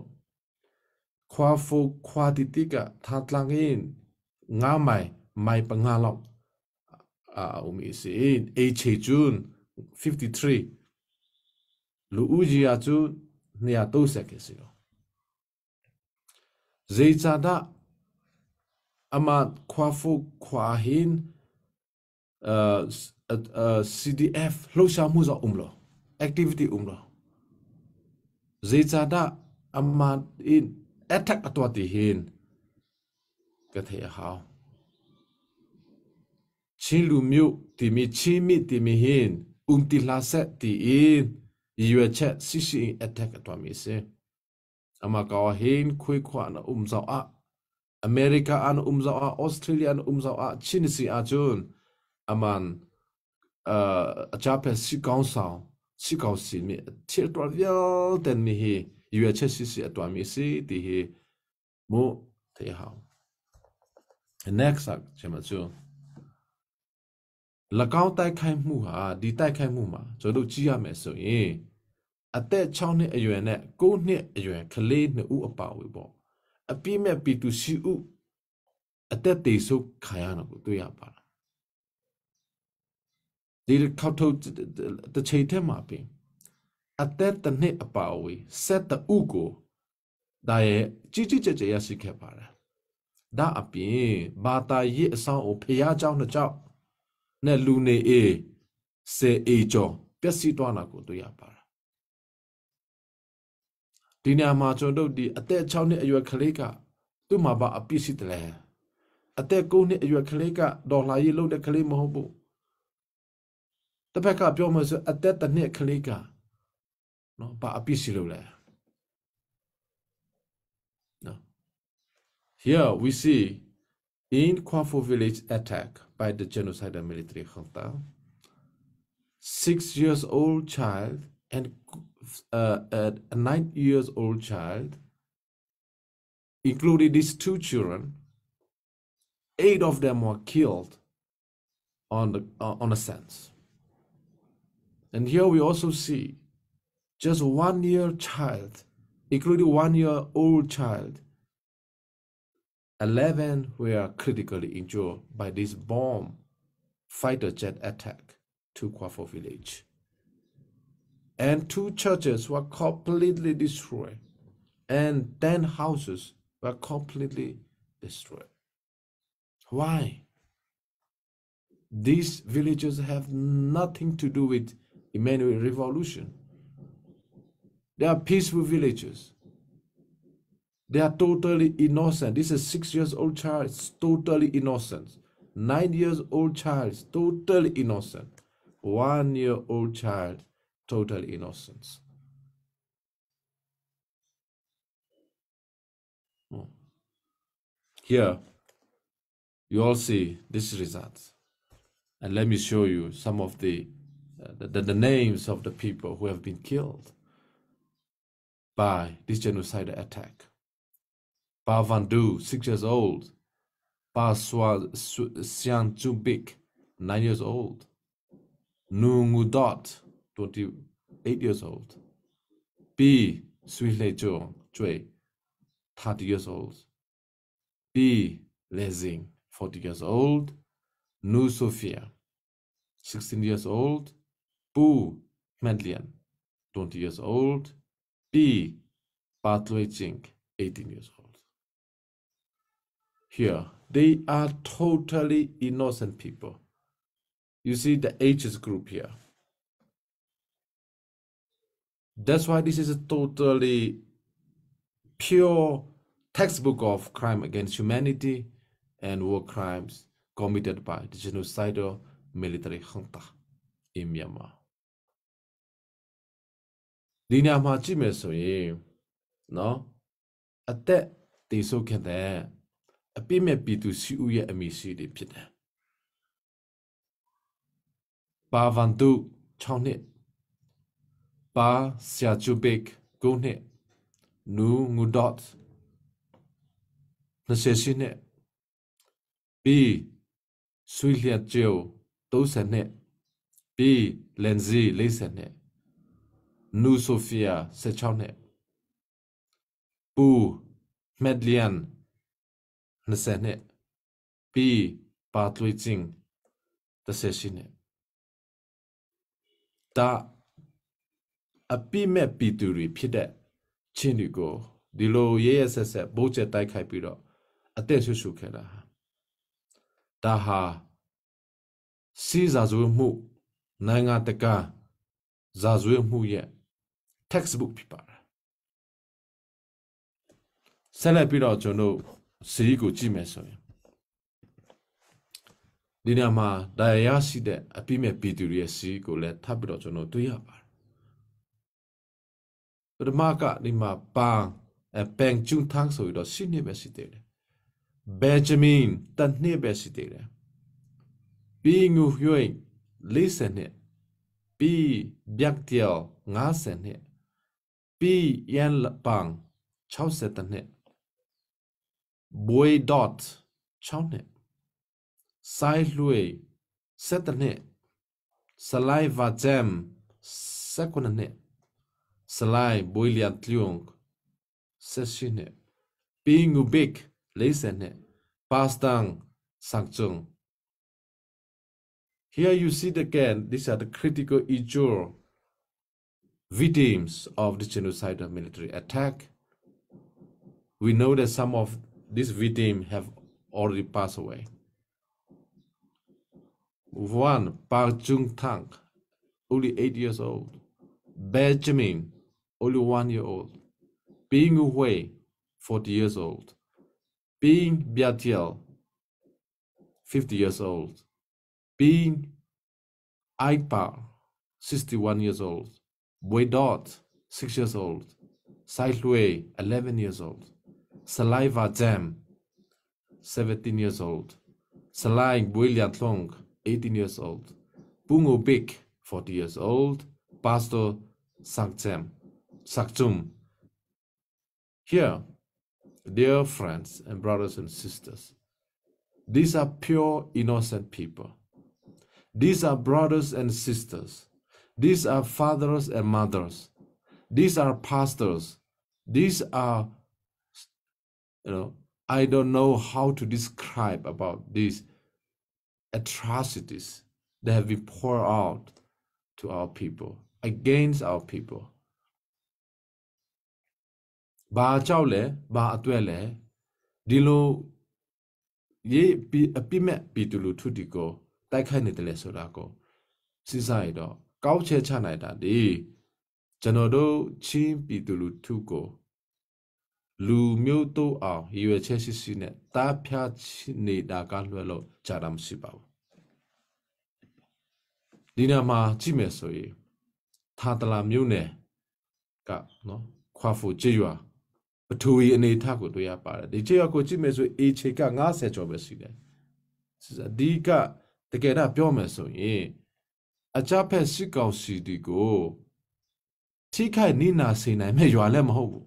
Speaker 5: ခွာဖိုခွာတိတိကသာတလငင်းငါမိုင်မိုင်ပငါလောက်အာအူမီစီအေချေဂျွန်း53လူဦးကြီးအကျ230ကစီရောဇေဇာဒအမခွာဖိုခွာဟင်အာ CDF လှုပ်ရှားမှုဆိုအုံလော activity အုံလောဇေဇာဒအမ in attack အတော်တီဟင်ကထေဟောချင်းလူမျိုးတီမီချင်းမီတီမီဟင်အုံတီလာဆက်တီအင်ရွယ်ချက်စီစီ attack အတော်မီစေအမကောဟင်ခွေခွာနအုံဇောအအမေရိကအန်အုံဇောအဩစတြေးလျအန်အုံဇောအချင်းစီအဂျွန်းအမန်အကြဖက်စီကောင်းဆောင်စီကောင်းစီမီချေတော်ဝဲတန်မီဟီရွယ်ချက်စီစီအတော်မီစီတီဟီမို့တေဟော next ချင်မချူ၎င်းတိုက်ခိုက်မှုဟာဒီတိုက်ခိုက်မှုမှာကျွန်တော်တို့ကြည့်ရမယ်ဆိုရင်အသက်6နှစ်အရွယ်နဲ့9နှစ်အရွယ်ကလေး2ဦးအပါအဝင်ပေါ့အပြည့်မဲ့ပြည်သူရှိဦးအသက်သေးဆုံးခံရတာကိုတွေ့ရပါလားဒီခောက်ထုတ်တစ်ချိန်ထဲမှာပင် အသက်တစ်နှစ်အပါအဝင်12ဦးကိုဒါရဲ့ကြီးကြီးကျယ်ကျယ်ရရှိခဲ့ပါတယ်။ဒါအပြင်ဘာသာရေးအဆောင်အဖျားเจ้าနှစ်เจ้าနဲ့လူနေအေးစေအေကျော်ပျက်စီးသွားတာကိုတွေ့ရပါတယ်။ဒီနေရာမှာကျွန်တော်တို့ဒီအသက်6နှစ်အရွယ်ကလေးကသူ့မှာပါအပြစ်ရှိတယ်လေ။အသက်9နှစ်အရွယ်ကလေးကဒေါ်လာရေးလုပ်တဲ့ကလေးမဟုတ်ဘူး။တစ်ဖက်ကပြောမှဆိုအသက်တစ်နှစ်ကလေးကနော်ဘာအပြစ်ရှိလို့လဲနော် Here we see in Kwafo village attack by the genocidal military junta, 6 years old child and a 9 years old child, including these two children, eight of them were killed on the sands. And here we also see just 1 year child, including 1 year old child, 11 were critically injured by this bomb fighter jet attack to Kwafo village. And two churches were completely destroyed, and 10 houses were completely destroyed. Why? These villages have nothing to do with Emmanuel Revolution. They are peaceful villages. They are totally innocent. This is 6 years old child, it's totally innocent. 9 years old child, is totally innocent. 1 year old child, totally innocent. Oh. Here, you all see this results. And let me show you some of the names of the people who have been killed by this genocidal attack. Ba Van Du, 6 years old. Ba Swa Siang Bik, 9 years old. Nu Ngu Dot, 28 years old. B. Sui Le Zhong, Zhui, 30 years old. B. Lezing, 40 years old. Nu Sophia, 16 years old. Bu Medlian, 20 years old. B. Ba Jing, 18 years old. Here, they are totally innocent people. You see the ages group here. That's why this is a totally pure textbook of crime against humanity and war crimes committed by the genocidal military junta in Myanmar. ဒီနေရာမှာကြည့်မယ်ဆိုရင်နော်အသက်တည်ဆုတ်ခဲ့တဲ့အပြစ်မဲ့ပြည်သူစီဦးရဲ့အမိစီတွေဖြစ်တယ်။ပါဝန်တု6နှစ်ပါဆရာချူဘစ်9နှစ်နူငူဒေါတ်28နှစ်ဘီဆွီလျက်ကျို30နှစ်ဘီလန်ဇီ40နှစ်နူဆိုဖီယာ16နှစ်ပူမက်လျန်20နှစ်ဘီပါသွေးချင်း18နှစ်ဒါအပြစ်မဲ့ပြည်သူတွေဖြစ်တဲ့ချင်းတွေကိုဒီလိုရဲရဲဆက်ဆက်ဘိုးကျက်တိုက်ခိုက်ပြီးတော့အသက်ဆွဆွခဲ့တာဟာဒါဟာစီးစာဇွေမှုနိုင်ငံတကာဇာဇွေမှုရဲ့ textbook ဖြစ်ပါတယ်ဆက်လက်ပြီးတော့ကျွန်တော်စီးကိုကြည့်မယ်ဆိုရင်ဒီနေရာမှာတရားရှိတဲ့အပြစ်မဲ့ပြည်သူတွေရဲ့စီးကိုလည်းထပ်ပြီးတော့ကျွန်တော်တွေ့ရပါတယ်ပထမကဒီမှာပန်းအပန်ကျွန်းထန်းဆိုပြီးတော့ရှိနေပဲရှိသေးတယ်ဘန်ဂျမင်တနှစ်ပဲရှိသေးတယ်ပြီးငူရွှေ40နှစ်ပြီးဗျက်တယော50နှစ်ပြီးယန်လပန်း60နှစ်ဘွေဒေါတ်6နှစ်ဆိုင်လွေ7နှစ်စလိုက်ဗာဂျမ်19နှစ်စလိုက်ဘွေလျန်တလျုံ18နှစ်ပြီးငူဘစ်40နှစ်ပါစတန်စန့်ကျုံ Here you see it again, these are the critical issue. Victims of the genocidal military attack. We know that some of these victims have already passed away. One, Park Jung Tang, only 8 years old. Benjamin, only 1 year old. Bing Hui, 40 years old. Bing Biatiel, 50 years old. Bing Aipa, 61 years old. Bui Dot, 6 years old. Sai Hlue, 11 years old. Saliva Jam, 17 years old. Salai William Tlong, 18 years old. Bungo Bik, 40 years old. Pastor Sakchem, Sakchum. Here, dear friends and brothers and sisters, these are pure innocent people. These are brothers and sisters. These are fathers and mothers. These are pastors. These are, I don't know how to describe about these atrocities that have been poured out to our people, against our people. ဘာကြောက်လဲဘာအတွက်လဲဒီလိုရေးအပြစ်မဲ့ပြည်သူလူထုဒီကိုတိုက်ခိုက်နေတယ်လေဆိုတာကိုစဉ်းစားရတော့ကောက်ချက်ချနိုင်တာဒီကျွန်တော်တို့ချင်းပြည်သူလူထုကိုလူမျိုးတို့အောင်ရည်ရွယ်ချက်ရှိရှိနဲ့တားဖြားနေတာကလွှဲလို့ကြာတာမရှိပါဘူးဒီနာမှာကြည့်မယ်ဆိုရင်သာတလာမြို့နယ်ကနော်ခွာဖို့ကြေးရွာပထဝီအနေထားကိုတွေ့ရပါတယ်ဒီကြေးရွာကိုကြည့်မယ်ဆိုအေချေက90ကျော်ပဲရှိတယ်ဒီကတကယ်တော့ပြောမယ်ဆိုရင်အကြဖက်စစ်ကောင်စီဒီကိုထိခိုက်နိနာစေနိုင်မဲ့ရွာလည်းမဟုတ်ဘူး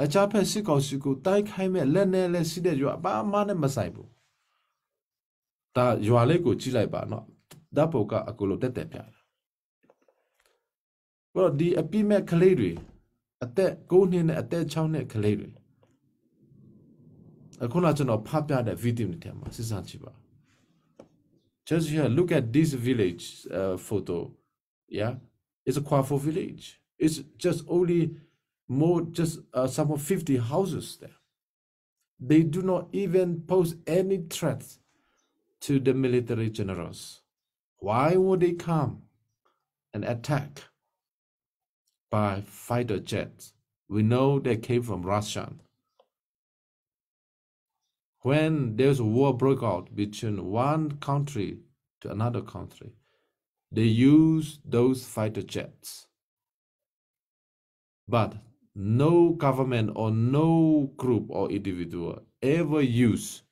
Speaker 5: အကြဖက်စစ်ကောင်စီကိုတိုက်ခိုက်မဲ့လက်နဲ့လက်ရှိတဲ့ရွာဘာမှနဲ့မဆိုင်ဘူးဒါရွာလေးကိုကြည့်လိုက်ပါနော်ဓာတ်ပုံကအကူလိုတက်တက်ပြတာဘတော့ဒီအပြစ်မဲ့ကလေးတွေအသက်9နှစ်နဲ့အသက်6နှစ်ကလေးတွေအခုနကျွန်တော်ဖတ်ပြတဲ့ဗီဒီယိုတွေထဲမှာစဉ်းစားကြည့်ပါ Just here, look at this village photo. Yeah, it's a Kwafo village. It's just only more, just some of 50 houses there. They do not even pose any threat to the military generals. Why would they come and attack by fighter jets? We know they came from Russia. When there's a war broke out between one country to another country, they use those fighter jets. But no government or no group or individual ever use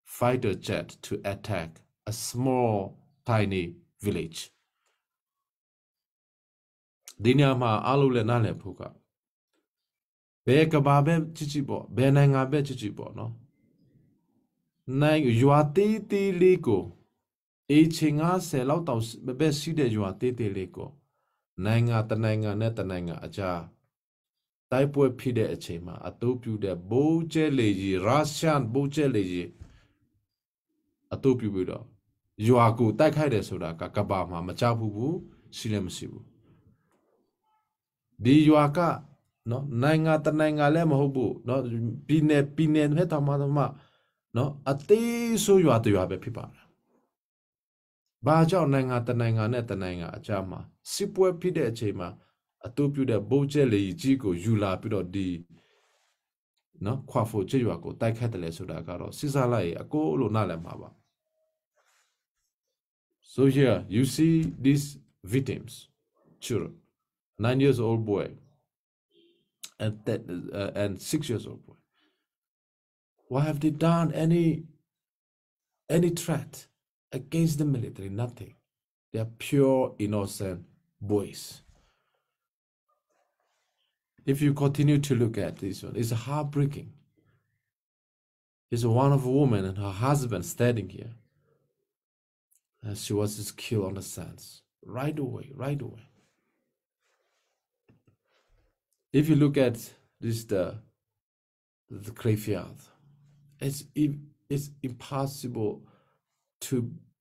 Speaker 5: fighter jet to attack a small tiny village. ဒီနေရာမှာအားလုံးလည်းနားလည်ဖို့ကဘယ်ကဘာပဲကြည့်ကြည့်ပေါ့ဘယ်နိုင်ငံပဲကြည့်ကြည့်ပေါ့နော်နိုင်ရွာတေးသေးလေးကိုအေးချင်း90လောက်တောင်ပဲရှိတဲ့ရွာတေးသေးလေးကိုနိုင်ငံတနိုင်ငံနဲ့တနိုင်ငံအကြားတိုက်ပွဲဖြစ်တဲ့အချိန်မှာအတူပြုတဲ့ဘိုးကျဲလေကြီးရုရှားဘိုးကျဲလေကြီးအတူပြုပြီးတော့ရွာကိုတိုက်ခိုက်တယ်ဆိုတာကကဘာမှာမကြောက်ဘူးရှိလည်းမရှိဘူးဒီရွာကနော်နိုင်ငံတနိုင်ငံလည်းမဟုတ်ဘူးနော်ပြည်နယ်ပြည်နယ်နဲ့တောင်မှတော့မှနော်အသေးဆိုးရွာတရွာပဲဖြစ်ပါတယ်။ဘာကြောင့်နိုင်ငံတနိုင်ငံနဲ့တနိုင်ငံအကြားမှာစစ်ပွဲဖြစ်တဲ့အချိန်မှာအတူပြုတဲ့ဘုတ်ကျက်လေကြီးကိုယူလာပြီးတော့ဒီနော်ခွာဖို့ချရွာကိုတိုက်ခတ်တယ်လေဆိုတာကတော့စစ်စားလိုက်အကိုလို့နားလည်မှာပါ So here you see these victims, children, 9 years old boy and 6 years old boy. Why have they done any threat against the military? Nothing. They are pure innocent boys. If you continue to look at this one, it's heartbreaking. It's one of a woman and her husband standing here. And she was just killed on the sands. Right away, right away. If you look at this, the graveyard, it's impossible to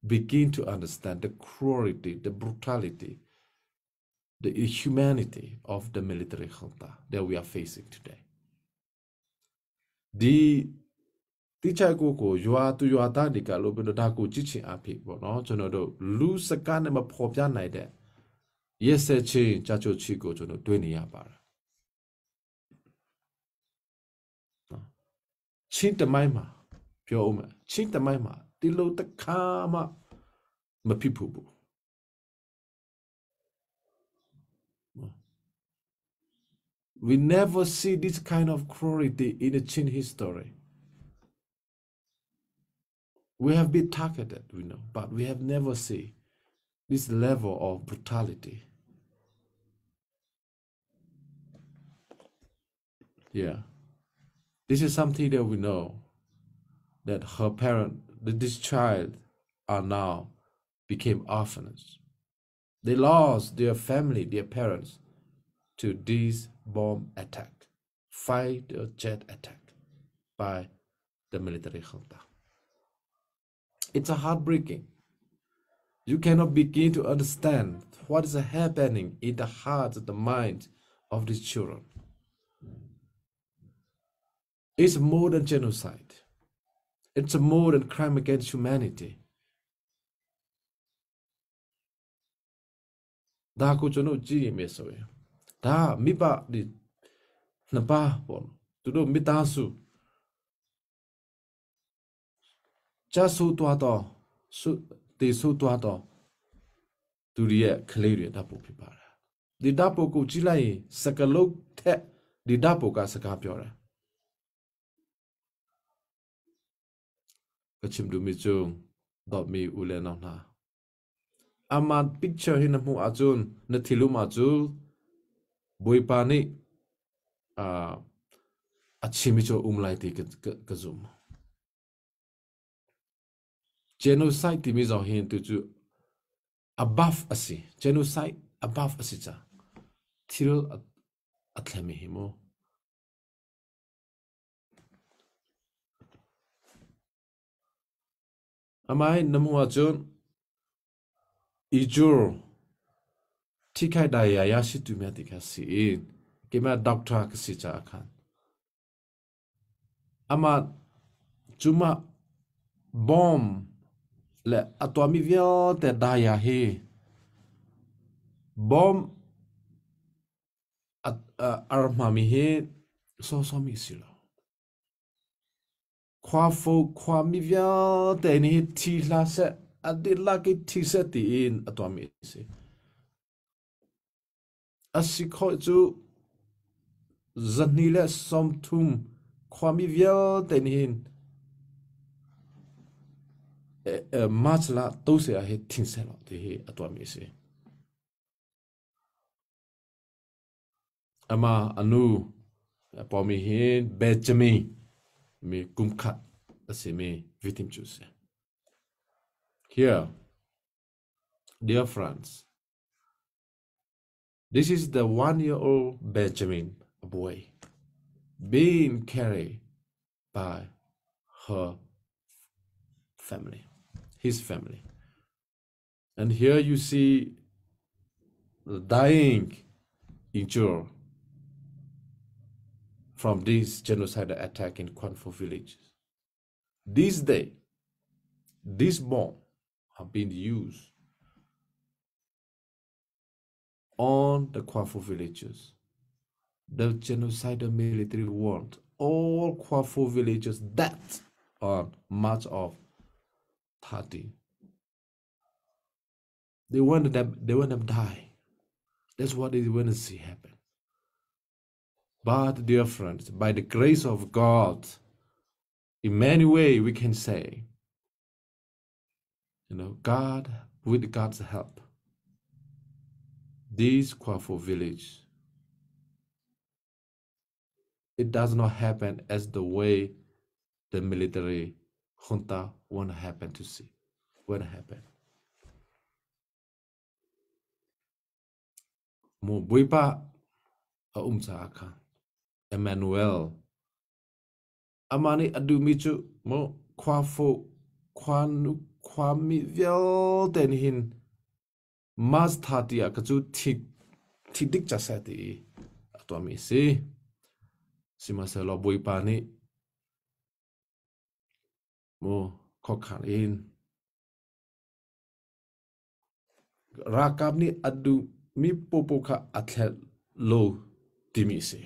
Speaker 5: begin to understand the cruelty, the brutality. The inhumanity of the military junta that we are facing today. ဒီတိချိုက်ကိုကိုရွာသူရွာသားတွေကလို့ပြီးတော့ဒါကိုကြည့်ချင်အဖြစ်ပေါ့နော်ကျွန်တော်တို့လူစကားနဲ့မဖော်ပြနိုင်တဲ့ရက်စက်ချင်းကြာချိုချီကိုကျွန်တော်တွေ့နေရပါတယ်နော်ချင်းတမိုင်းမှာပြောအောင်မယ်ချင်းတမိုင်းမှာဒီလိုတခါမှမဖြစ်ဘူးဘူး We never see this kind of cruelty in the Chin history. We have been targeted, we know, but we have never seen this level of brutality. Yeah. This is something that we know that her parent, that this child are now became orphans. They lost their family, their parents to this bomb attack, fighter jet attack by the military junta. It's a heartbreaking. You cannot begin to understand what is happening in the hearts and the minds of these children. It's more than genocide. It's more than crime against humanity. ဒါကိုကျွန်တော်ကြည့်ရမယ်ဆိုရင်ဒါမိဘဒီနှစ်ပါးပေါ့နော်သူတို့မိသားစုကြဆူသွားတော့ဆုတေဆူသွားတော့သူတွေရဲ့ကလေးတွေတပ်ဖို့ဖြစ်ပါတယ်ဒီတပ်ဖို့ကိုကြည့်လိုက်ရင်စကလုတ်ထက်ဒီတပ်ဖို့ကစကားပြောတယ်ကချင်ဒူမီချုံဒေါ်မီဦးလဲနော်နာ ama picture hi na hmu ahcun na thilum ahcu Bawipa nih a chim i cu um lai ti ka zum. Genocide timi zong hin tu cu above a si. Genocide above a si ca. Thil a thlemi hi mu. Amai na hmuh ahcun Ijur ထိခိုက်ဒဏ်ရာရရှိသူများတိခစီကိမဒေါက်တာကစီချာအခန်အမကျူမဘုံလေအတော်မီဗီတဲ့ဒါယာဟီဘုံအရမမီဟီဆောဆောမီစီလော ခွာဖိုခွာမီဗျာတဲ့နေထီလာဆက်အဒီလာကိထီဆက်တီင်အတော်မီစီအစီခေါကျူဇနီလက်စမ်ထုမ်ခွာမီဗျာတဲ့နေမတ်လာတိုးเสียဟထင်းဆက်လို့ဒီအတော်မီစီအမအနုပေါ်မီဟင်ဘက်ဂျမီမီကုမ်ခတ် asimi victim choose. Here, dear friends, this is the 1-year-old Benjamin, a boy, being carried by her family, his family. And here you see the dying injured from this genocidal attack in Kwanfo village. This day, this bomb have been used on the Kwanfo villages. The genocidal military want all Kwanfo villages dead on March of 30. They want them die. That's what they want to see happen. But dear friends, by the grace of God, in many ways we can say, you know, God, with God's help, this Kwanfo village, it does not happen as the way the military junta want to happen to see, want to happen. Mo buipa a umsa akha Emmanuel amani adu mi chu mo khwa fo khwa nu khwa mi vial ten hin mas tha tia ka chu thik Thi dik ca seh ti i a tuahmi a si. Sihmanhsehlaw Bawipa nih mu khuakhan in ralkap nih a duhmi popo kha a thlelh lo timi a si.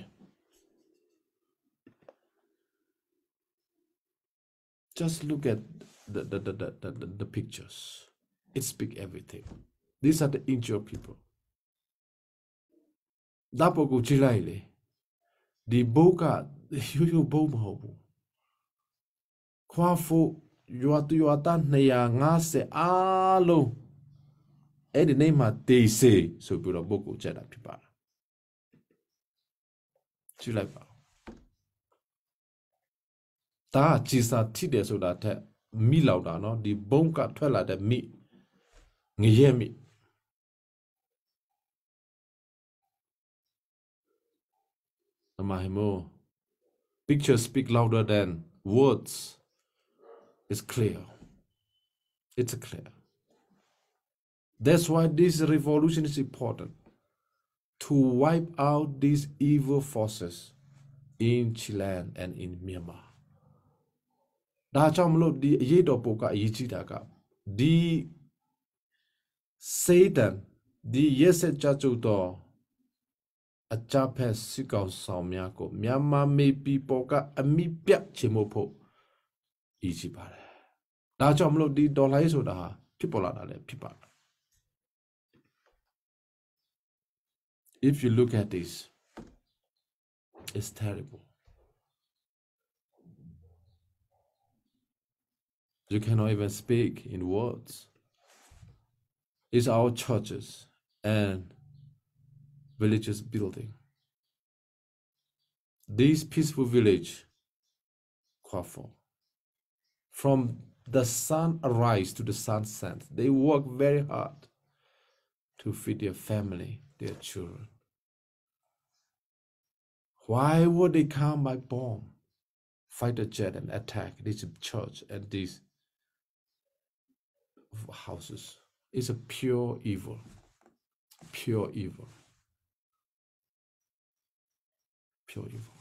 Speaker 5: Just look at the pictures. It speak everything. These are the injured people. ဒါပေါ်ကိုကြည့်လိုက်လေဒီဘုတ်ကရိုးရိုးဘုတ်မဟုတ်ဘူးခွာဖို့ရွာတူရွာသား250အားလုံးအဲ့ဒီနေ့မှာတေးစေဆိုပြီးတော့ဘုတ်ကိုချက်တာဖြစ်ပါတယ်ကြည့်လိုက်ပါ ဒါကကြည်စာထိတယ်ဆိုတာထက်မိလောက်တာနော်ဒီဘုံကထွက်လာတဲ့မိငရဲမိအမဟိမို pictures speak louder than words. It's clear, it's clear. That's why this revolution is important, to wipe out these evil forces in Chile and in Myanmar. ဒါကြောင့်မလို့ဒီအရေးတော်ပုတ်ကအရေးကြီးတာကဒီ Satan ဒီရက်ဆက်ကြကြုတ်တော့အကြဖက်စစ်ကောင်ဆောင်များကိုမြန်မာမေပီပေါ်ကအမိပြတ်ချေမှုဖို့အရေးကြီးပါတယ်။ဒါကြောင့်မလို့ဒီဒေါ်လာရေးဆိုတာဟာဖြစ်ပေါ်လာတာလည်းဖြစ်ပါတယ်။ If you look at this, it's terrible. You cannot even speak in words. It's our churches and villages building. This peaceful village, Kwafo, from the sun arise to the sunset, they work very hard to feed their family, their children. Why would they come by bomb, fighter jet, and attack this church and these houses? It's a pure evil. Pure evil. Pure evil.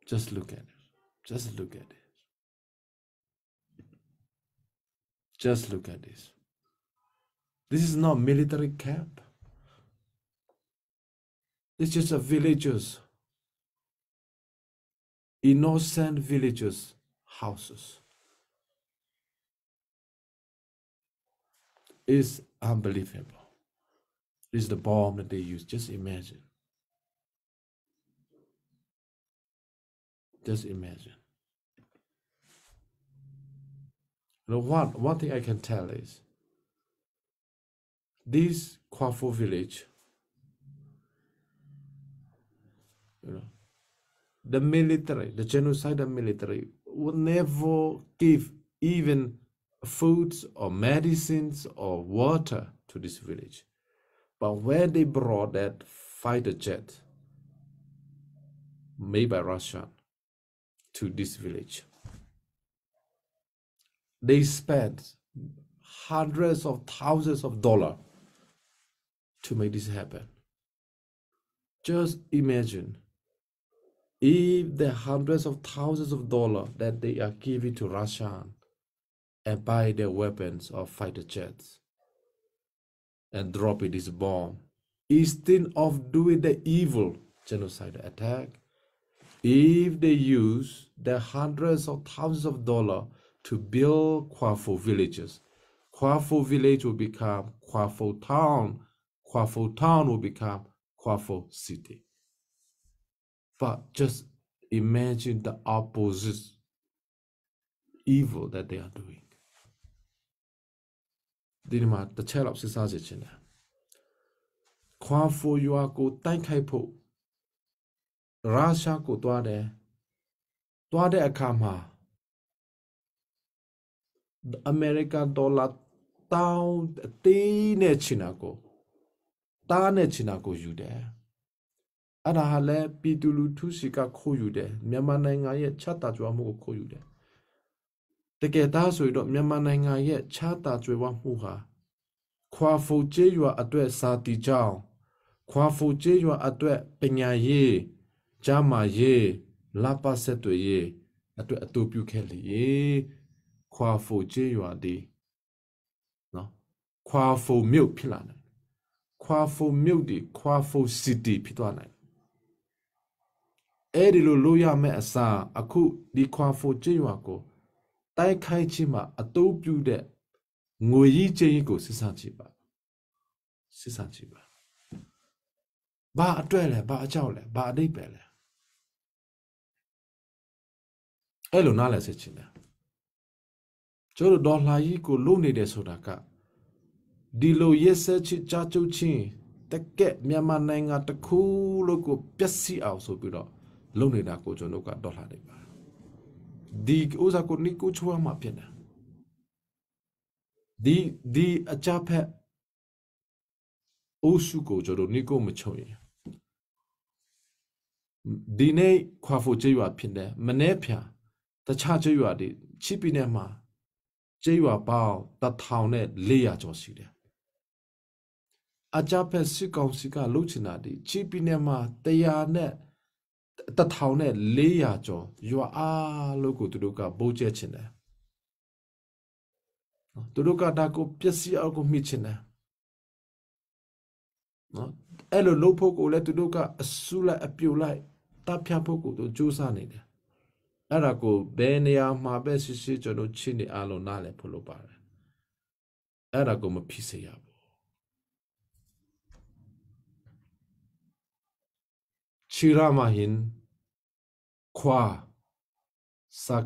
Speaker 5: Just look at it. Just look at it. Just look at this. This is not military camp. It's just a villagers, innocent villagers' houses. It's unbelievable. This is the bomb that they use. Just imagine. Just imagine. You know, one thing I can tell is this Kwafo village, you know, the military, the genocidal military would never give even foods or medicines or water to this village. But when they brought that fighter jet made by Russia to this village, they spent hundreds of thousands of dollars to make this happen. Just imagine if the hundreds of thousands of dollars that they are giving to Russia and buy their weapons or fighter jets and drop it this bomb, instead of doing the evil genocide attack, if they use the hundreds of thousands of dollars to build Kwafo villages, Kwafo village will become Kwafo town, Kwafo town will become Kwafo city. But just imagine the opposite evil that they are doing. ဒီမှာတစ်ချက်လောက်စဉ်းစားစေချင်တယ်။ခွာဖိုရွာကိုတိုက်ခိုက်ဖို့ရုရှားကိုတွားတယ်။တွားတဲ့အခါမှာအမေရိကန်ဒေါ်လာတောင်းအသေးနဲ့ချင်တာကိုတားနဲ့ချင်တာကိုယူတယ်။အဲ့ဒါဟာလည်းပြည်သူလူထုစီကခိုးယူတယ်။မြန်မာနိုင်ငံရဲ့ချတာကြွားမှုကိုခိုးယူတယ်။တကယ်သားဆိုရင်တော့မြန်မာနိုင်ငံရဲ့ချတာကြွယ်ဝမှုဟာခွာဖိုကျေးရွာအတွက်စာတီကြောင်း ခွာဖူကျေးရွာအတွက်ပညာရေးကျန်းမာရေးလပဆက်တွေရေးအတွက်အတူပြုခဲ့လေခွာဖူကျေးရွာဒီနော်ခွာဖူမြို့ဖြစ်လာတယ်ခွာဖူမြို့ဒီခွာဖူစီတီဖြစ်သွားနိုင်အဲ့ဒီလိုလို့ရမယ့်အစားအခုဒီခွာဖူကျေးရွာကိုတိုက်ခိုက်ခြင်းမှာအတူပြုတဲ့ငွေကြီးချင်းကိုစစ်စားကြည့်ပါစစ်စားကြည့်ပါဘာအတွက်လဲဘာအကြောက်လဲဘာအတိတ်ပဲလဲအဲ့လိုနားလဲစစ်ချင်တယ်ကျိုးတို့ဒေါ်လာကြီးကိုလုံနေတယ်ဆိုတာကဒီလိုရက်စက်ချစ်ကြကြုတ်ချင်းတကက်မြန်မာနိုင်ငံတစ်ခုလို့ကိုပျက်စီးအောင်ဆိုပြီးတော့လုံနေတာကိုကျွန်တော်ကဒေါ်လာနေပါဒီဥစားကိုနိကိုချွားမှာဖြစ်တယ်ဒီဒီအကြဖက်အိုးစုကိုကျွန်တော်နိကိုမချုံရင်ဒီနေ့ခွာဖို့ကျေးရွာဖြစ်တယ်မနေ့ဖြာတခြားကျေးရွာတွေချစ်ပြည်နယ်မှာကျေးရွာပေါင်း1400ကျော်ရှိတယ်အကြဖက်စစ်ကောင်စီကလှုပ်ချင်တာဒီချစ်ပြည်နယ်မှာ100နဲ့1400ကျော်ရွာအားလို့ကိုသူတို့ကပိုးကျဲချင်တယ်နော်သူတို့ကဒါကိုပျက်စီးအောင်ကိုမိချင်တယ်နော်အဲ့လိုလှုပ်ဖို့ကိုလည်းသူတို့ကအဆူလိုက်အပြိုလိုက်တပ်ဖြတ်ဖို့ကိုသူစူးစမ်းနေတယ်အဲ့ဒါကိုဘယ်နေရာမှာပဲရှိရှိကျွန်တော်ချင်းနေအားလုံးနားလည်ဖို့လိုပါတယ်အဲ့ဒါကိုမဖြစ်စေရဘူးချီရာမဟင်ခွာစက်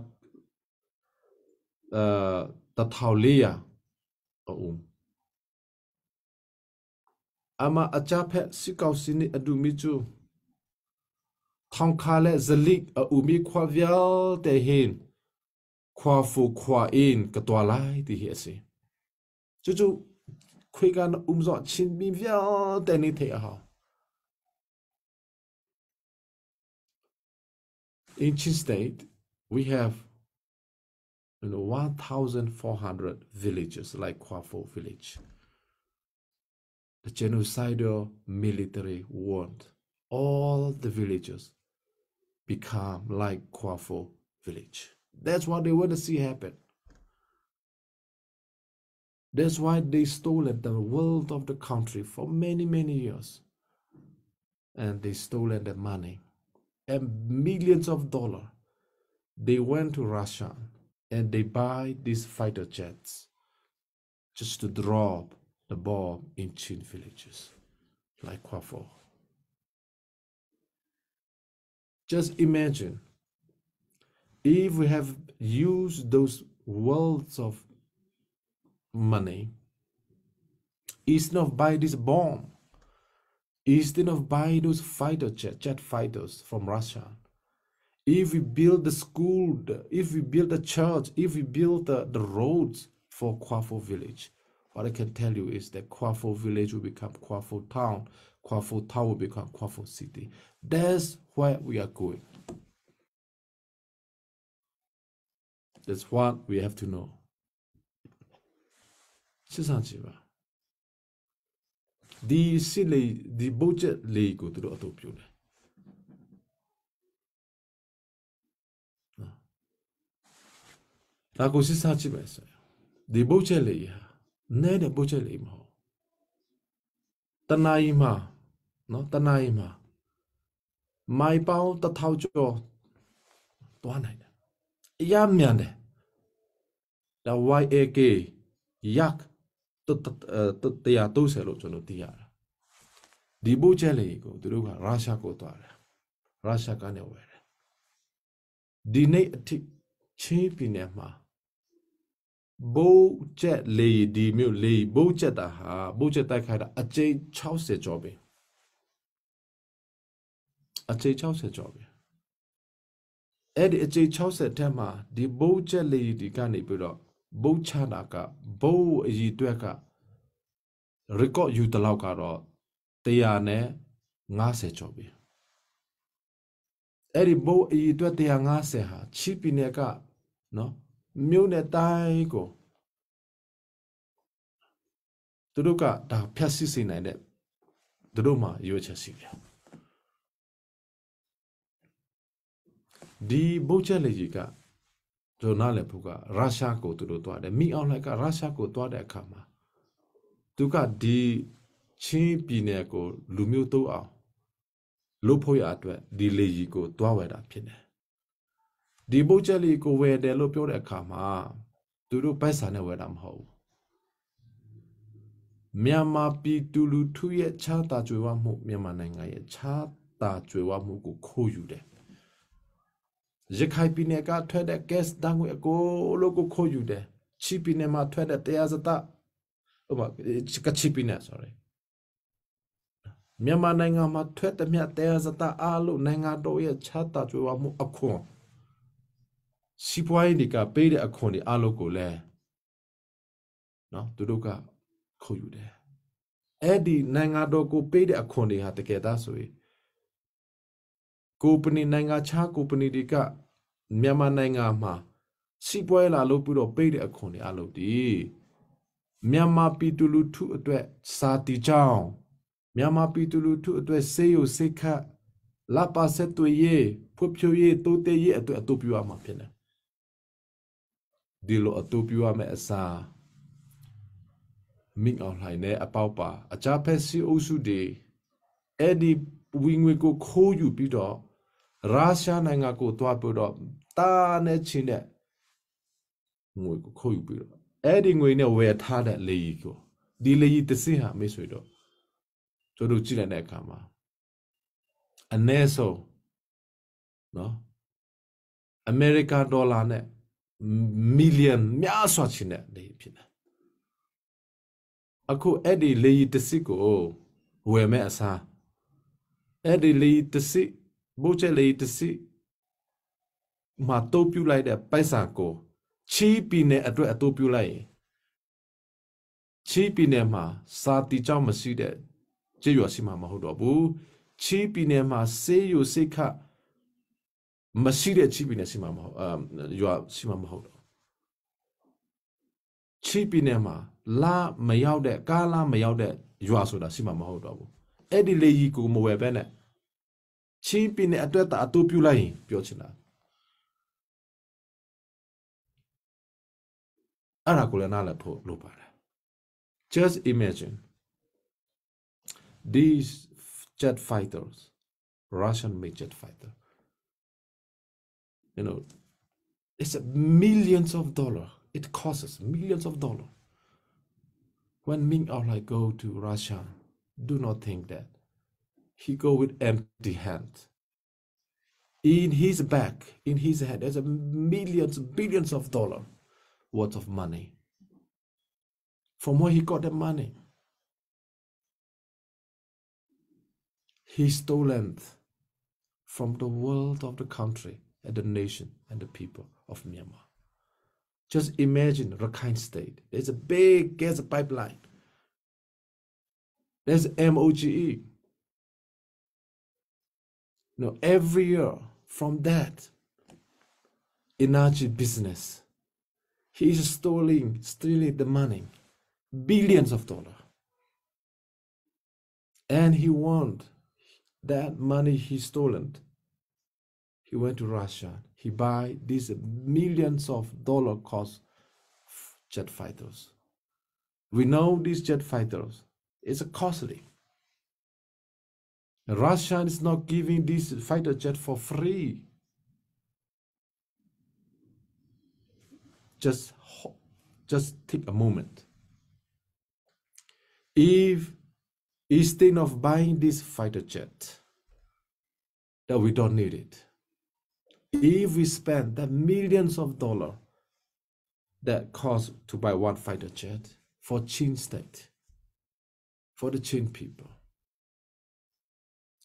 Speaker 5: တထောင်လေးရာအုံအမအကြဖက်စစ်ကောက်စီနေအဒူမီချူထောင်ခါလဲဇလိအူမီခွာဗျာတေဟင်ခွာဖူခွာအင်ကတော်လိုက်ဒီဟဲစီချူချူခွေကန်အုံစောချင်းမီဗျာတဲနေထေအဟော In Chin State, we have 1,400 villages like Kwafo village. The genocidal military want all the villages become like Kwafo village. That's what they want to see happen. That's why they stolen the wealth of the country for many, many years. And they stolen the money and millions of dollars. They went to Russia and they buy these fighter jets just to drop the bomb in Chin villages like Kwafo. Just imagine if we have used those wealths of money instead of buy this bomb, instead of buy those fighter jet fighters from Russia, if we build the school, if we build the church, if we build the roads for Kwafo village, what I can tell you is that Kwafo village will become Kwafo town, Kwafo town will become Kwafo city. That's where we are going. That's what we have to know. စစ်စကြည့်ပါဒီစစ်လေဒီ budget လေးကိုသူတို့အတူပြုတယ်နော်ဒါကိုစစ်စကြည့်မယ်ဆိုရင်ဒီ budget လေးဟာနဲတဲ့ budget လေးမဟုတ်တနာရီမှာနော်တနာရီမှာမိုင်ပေါင်း1000ကျော်သွားနိုင်တယ်အရမြန်တယ်ဒါ YAK ရက်130လို့ကျွန်တော်သိရတာဒီဘိုးချက်လေးကိုသူတို့ကရုရှားကိုသွားတယ်ရုရှားကနေဝယ်တယ်ဒီနေ့အထိချင်းပြည်နယ်မှာဘိုးချက်လေးဒီမျိုးလေးဘိုးချက်တာဟာဘိုးချက်တိုက်ခိုက်တာအကျိ60ကျော်ပြီအကျိ60ကျော်ပြီအဲ့ဒီအကျိ60ထဲမှာဒီဘိုးချက်လေးဒီကနေပြီးတော့ဘုတ်ချတာကဘုတ်အည်အတွက်က record ယူတလောက်ကတော့150ကျော်ပြီအဲ့ဒီဘုတ်အည်အတွက်150ဟာချီပီနယ်ကနော်မြို့နယ်တိုင်းကိုသူတို့ကဒါဖျက်ဆီးစေနိုင်တဲ့ သူတို့မှာရွေးချက်ရှိတယ်ဒီဘုတ်ချက်လေကြီးကကျွန်တော်နားလည်ဖို့ကရုရှားကိုသူတို့တွားတယ်မိအောင်လိုက်ကရုရှားကိုတွားတဲ့အခါမှာသူကဒီချင်းပြည်နယ်ကိုလူမျိုးတုံးအောင်လုပ်ဖို့ရအတွက်ဒီလေကြီးကိုတွားဝယ်တာဖြစ်တယ်ဒီဘုတ်ချက်လေးကိုဝယ်တယ်လို့ပြောတဲ့အခါမှာသူတို့ပိုက်ဆံနဲ့ဝယ်တာမဟုတ်ဘူးမြန်မာပြည်သူလူထုရဲ့ချမ်းသာကြွယ်ဝမှုမြန်မာနိုင်ငံရဲ့ချမ်းသာကြွယ်ဝမှုကိုခိုးယူတယ်ရခိုင်ပြည်နယ်ကထွက်တဲ့ gas တန်းငွေအကိုလို့ကိုခိုးယူတယ်ချီပြည်နယ်မှာထွက်တဲ့တရားစတဟိုမှာကချီပြည်နယ် sorry မြန်မာနိုင်ငံမှာထွက်တဲ့မြတ်တရားစတအားလို့နိုင်ငံတော်ရဲ့ချမ်းသာကြွယ်ဝမှုအခွန်စီးပွားရေးတွေကပေးတဲ့အခွန်တွေအားလို့ကိုလည်းနော်သူတို့ကခိုးယူတယ်အဲ့ဒီနိုင်ငံတော်ကိုပေးတဲ့အခွန်တွေဟာတကယ်သားဆိုရင်ကိုပနီနိုင်ငံခြားကိုပနီတွေကမြန်မာနိုင်ငံမှာစီးပွားရေးလာလို့ပြီးတော့ပေးတဲ့အခွန်တွေအလုပ်ဒီမြန်မာပြည်သူလူထုအတွက်စာတီချောင်းမြန်မာပြည်သူလူထုအတွက်စေယုစိတ်ခတ်လပါဆက်တွေရေးဖွဖြိုးရေးတိုးတက်ရေးအတွက်အတူပြုရမှာဖြစ်တယ်ဒီလိုအတူပြုရမယ့်အစားမိအောင်လှိုင်နဲ့အပေါက်ပါအကြဖက်စီအုပ်စုတွေအဲ့ဒီဝင်ငွေကိုခိုးယူပြီးတော့ရုရှားနိုင်ငံကိုတွားပြီးတော့တာနဲ့ချင်းတဲ့ငွေကိုခိုးယူပြီးတော့အဲ့ဒီငွေနဲ့ဝယ်ထားတဲ့လေကြီးကိုဒီလေကြီးတစ်စင်းဟာမိတ်ဆွေတို့တို့တို့ကြည့်လိုက်တဲ့အခါမှာအ ਨੇ ဆုံးနော်အမေရိကန်ဒေါ်လာနဲ့မီလီယံများစွာချင်းတဲ့လေဖြစ်တယ်အခုအဲ့ဒီလေကြီးတစ်စစ်ကိုဝယ်မဲ့အစားအဲ့ဒီလေတစ်စစ်ဘိုးချက်လေတစ်စစ်မှာတိုးပြလိုက်တဲ့ပိုက်ဆံကိုချီးပီနယ်အတွက်အတိုးပြလိုက်ရင်ချီးပီနယ်မှာစာတီကြောင့်မရှိတဲ့ကြေရွာရှိမှာမဟုတ်တော့ဘူးချီးပီနယ်မှာစေးယူစိတ်ခမရှိတဲ့ချီးပီနယ်ရှိမှာမဟုတ်အာရွာရှိမှာမဟုတ်တော့ချီးပီနယ်မှာလာမရောက်တဲ့ကားလာမရောက်တဲ့ရွာဆိုတာရှိမှာမဟုတ်တော့ဘူးအဲ့ဒီလေကြီးကိုမဝယ်ပဲနဲ့ချီးပီနယ်အတွက်တာအတူပြလိုက်ရင်ပြောချင်တာအဲ့ဒါကိုလည်းနားလည်ဖို့လိုပါတယ် Just imagine these jet fighters, Russian made jet fighter, you know, it's a millions of dollars. It costs millions of dollars. When Ming Aung Hlaing go to Russia, do not think that he go with empty hand. In his back, in his head, there's a millions, billions of dollars worth of money. From where he got the money? He stolen from the world of the country and the nation and the people of Myanmar. Just imagine Rakhine State. There's a big gas pipeline. There's MOGE. You know, every year from that energy business, he is stealing, stealing the money, billions of dollars. And he want that money he stolen. He went to Russia. He buy these millions of dollar cost jet fighters. We know these jet fighters is costly. Russia is not giving this fighter jet for free. Just, just take a moment. If instead of buying this fighter jet, that we don't need it, if we spend the millions of dollars that cost to buy one fighter jet for Chin state, for the Chin people,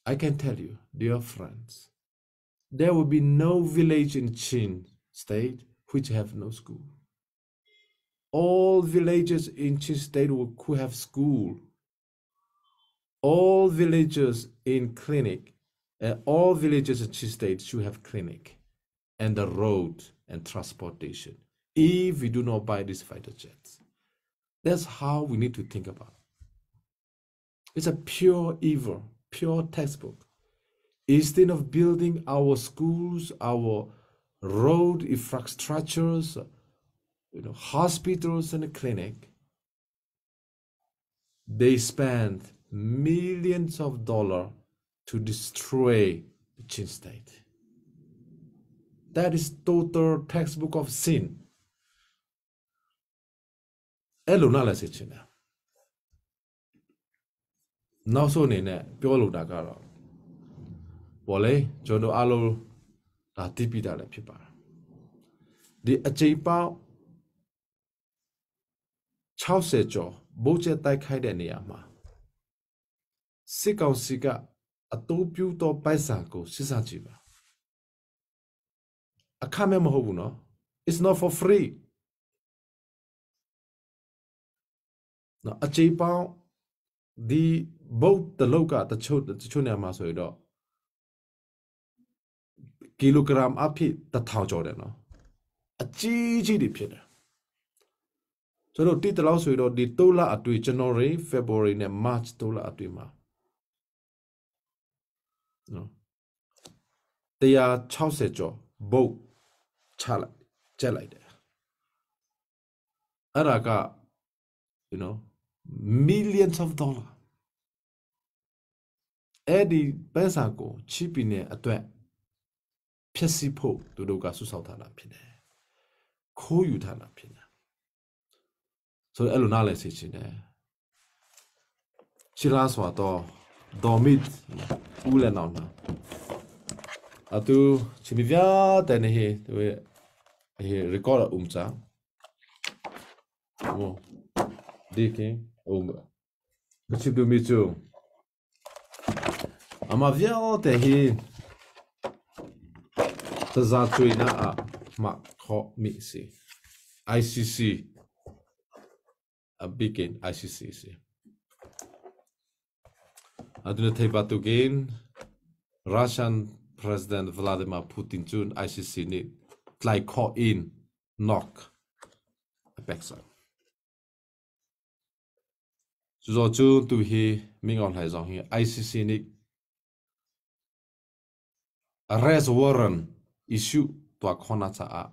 Speaker 5: I can tell you, dear friends, there will be no village in Chin state which have no school. All villages in Chin state will, could have school. All villages in clinic, all villages in Chin state should have clinic and the road and transportation. If we do not buy these fighter jets, that's how we need to think about. It's a pure evil, pure textbook. Instead of building our schools, our road infrastructures, hospitals and clinic, they spend millions of dollars to destroy the Chin state. That is total textbook of sin. အဲ့လိုနားလည်းစစ်ချင်တယ်နောက်ဆုံးအနေနဲ့ပြောလိုတာကတော့ပေါ်လေကျွန်တော်အားလုံးဒါတိပိတာလည်းဖြစ်ပါတယ်ဒီအချိန်ပေါင်း60ကျော်ဘုတ်ကျက်တိုက်ခိုက်တဲ့နေရာမှာစစ်ကောင်စီကအတူပြူသောပိုက်ဆံကိုစစ်စားကြည့်ပါအခမဲ့မဟုတ်ဘူးနော် it's not for free နော်အချိန်ပေါင်းဒီဘုတ်တလုတ်ကတချို့တချို့နေရာမှာဆိုရင်တော့ကီလိုဂရမ်အဖြစ်1000ကျော်တယ်နော်အကြီးကြီးတွေဖြစ်တယ်ဆိုတော့တိတလောက်ဆိုရင်တော့ဒီ3လအတွင်း January February နဲ့ March 3လအတွင်းမှာနော်160ကျော်ဘုတ်ချလိုက်ကျက်လိုက်တယ်အဲ့ဒါက millions of dollar အဲ့ဒီပန်းစာကိုချီပီနဲ့အတွက်ဖြည့်ဆည်းဖို့သူတို့ကဆုဆောက်ထားတာဖြစ်တယ်ခိုးယူထားတာဖြစ်တယ်ဆိုတော့အဲ့လိုနားလည်စေချင်တယ်ချီလာဆိုတော့ဒေါ်မစ်ဦးလည်းနောင်နာအတူချီမီဗျာတဲ့နေဟေသူဟေ record အုံချာဟိုဒီကင်အုံကချစ်ဒူမီချူအမဗျာတဲ့ဟေသဇာချွေနာအမခောမီစီ ICC အဘိကင် ICC စီအဒုနထေဘတုကင် Russian President Vladimir Putin จุน ICC นี่ไลคออิน knock အပက်ဆာဇောจุนတူဟီမင်းအောင်လှိုင်ဆောင်ဟီ ICC นี่ arrest warrant issue ตัวคอนาจะอะ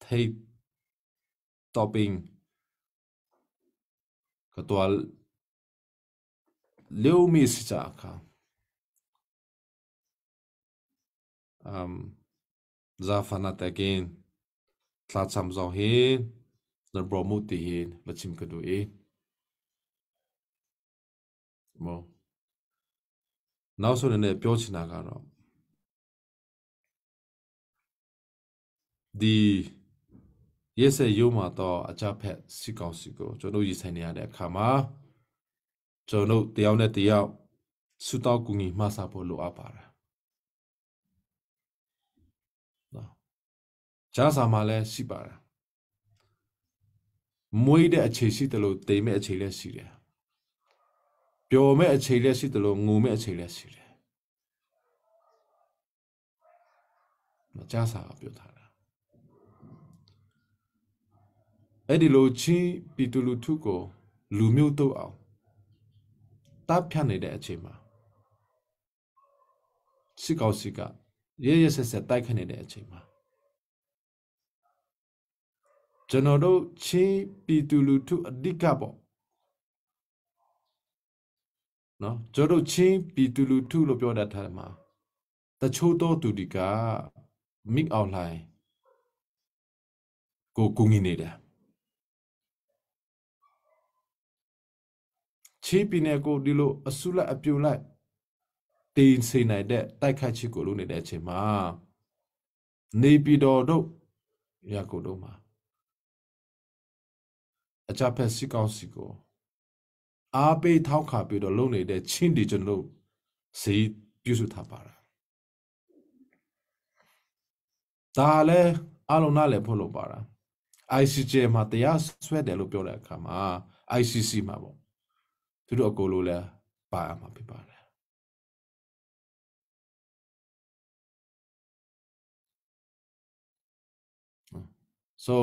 Speaker 5: เท topping ก็ตัวเลี้ยวมีสิจ้าค่ะ za fana takin tla cham zong hi na bro mu ti hi va chim ka du i မောနောက်ဆုံးအနေနဲ့ပြောချင်တာကတော့ဒီရက်စက်ရုံမှာတော့အကြဖက်စစ်ကောင်စီကိုကျွန်တော်ရည်ဆိုင်နေရတဲ့အခါမှာကျွန်တော်တယောက်နဲ့တယောက်ဆုတောင်းကူညီမှဆဖို့လိုအပ်ပါတယ်နော်ဂျာစာမှာလည်းရှိပါတယ်မွေးတဲ့အခြေရှိတယ်လို့တိမ်မဲ့အခြေလည်းရှိတယ်ပျော်မဲ့အခြေလည်းရှိတယ်လို့ငိုမဲ့အခြေလည်းရှိတယ်နော်ဂျာစာကပြောထားတာအဲ့ဒီလိုချင်းပီတူလူထုကိုလူမျိုးတုပ်အောင်တပ်ဖြတ်နေတဲ့အချိန်မှာစစ်ကောင်စီကရဲရဲဆက်ဆက်တိုက်ခတ်နေတဲ့အချိန်မှာကျွန်တော်တို့ချင်းပီတူလူထုအဓိကပေါ့နော်ကျွန်တော်တို့ချင်းပီတူလူထုလို့ပြောတတ်တာမှာတချို့သောသူတွေကမိအောင်လှိုင်ကိုကူညီနေတယ်ချီပီနယ်ကိုဒီလိုအဆုလိုက်အပြိုလိုက်တင်းစိနိုင်တဲ့တိုက်ခိုက်ချစ်ကိုလုပ်နေတဲ့အချိန်မှာနေပြည်တော်တို့ရကိုတို့မှာအကြဖက်စစ်ကောင်စီကိုအားပေးထောက်ခါပြီးတော့လုပ်နေတဲ့ချင်းဒီကျွန်တော်တို့စီပြုစုထားပါတာဒါလည်းအလုံးနားလည်းဖို့လို့ပါတာ ICJ မှာတရားစွဲတယ်လို့ပြောတဲ့အခါမှာ ICC မှာပေါ့သူတို့အကိုလိုလဲပါမှာဖြစ်ပါတယ် So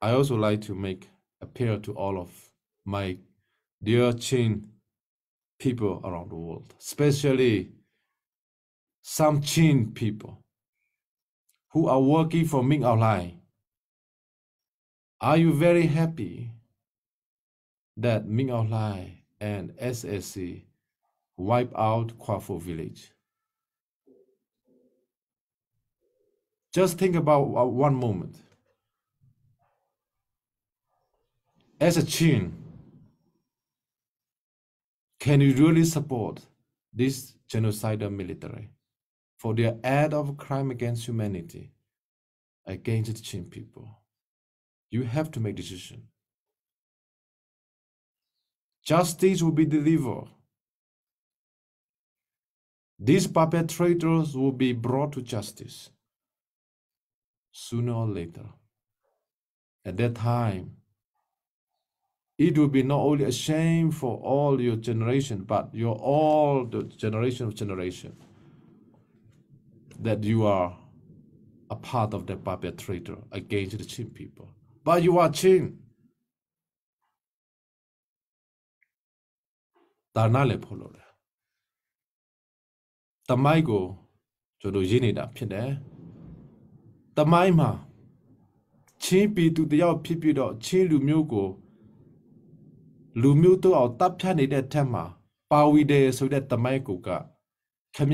Speaker 5: I also like to make appeal to all of my dear Chin people around the world, especially some Chin people who are working for Ming Aung Hlaing. Are you very happy that Ming Aung Hlaing and SSC wipe out Kwafu village? Just think about one moment. As a Chin, can you really support this genocidal military for their act of crime against humanity, against the Chin people? You have to make decision. Justice will be delivered. These perpetrators will be brought to justice sooner or later. At that time, it will be not only a shame for all your generation, but your all the generation of generation that you are a part of the perpetrator against the Chin people. But you are Chin. ဒါနာလည်းဖို့လို့တယ်တမိုက်ကိုကျွန်တော်ရေးနေတာဖြစ်တယ်တမိုင်းမှာချင်းပြည်သူတယောက်ဖြစ်ပြီးတော့ချင်းလူမျိုးကိုလူမျိုးတို့အောင်တပ်ဖြတ်နေတဲ့ထက်မှာပါဝီတယ်ဆိုတဲ့တမိုင်းကိုကခမ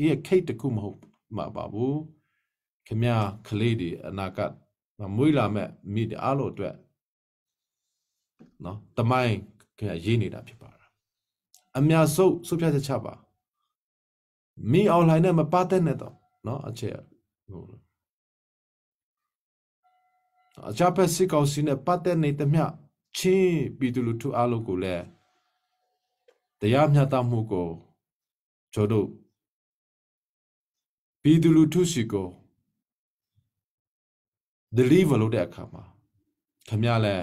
Speaker 5: ရဲ့ခိတ်တခုမဟုတ်မှာပါဘူးခမကလေးတွေအနာကမွေးလာမဲ့မိတဲ့အားလို့အတွက်နော်တမိုင်းခင်ဗျရေးနေတာဖြစ်ပါတယ်အများစုဆုဖြတ်ချက်ချပါမိအွန်လိုင်းနဲ့မပတ်တဲ့နဲ့တော့နော်အချက်ဟုတ်အကြဖက်စစ်ကောင်စီနဲ့ပတ်သက်နေတဲ့မြချင်းပြည်သူလူထုအားလုံးကိုလည်းတရားမျှတမှုကိုကျွန်တော်တို့ပြည်သူလူထုစီကို deliver လုပ်တဲ့အခါမှာခမရလဲ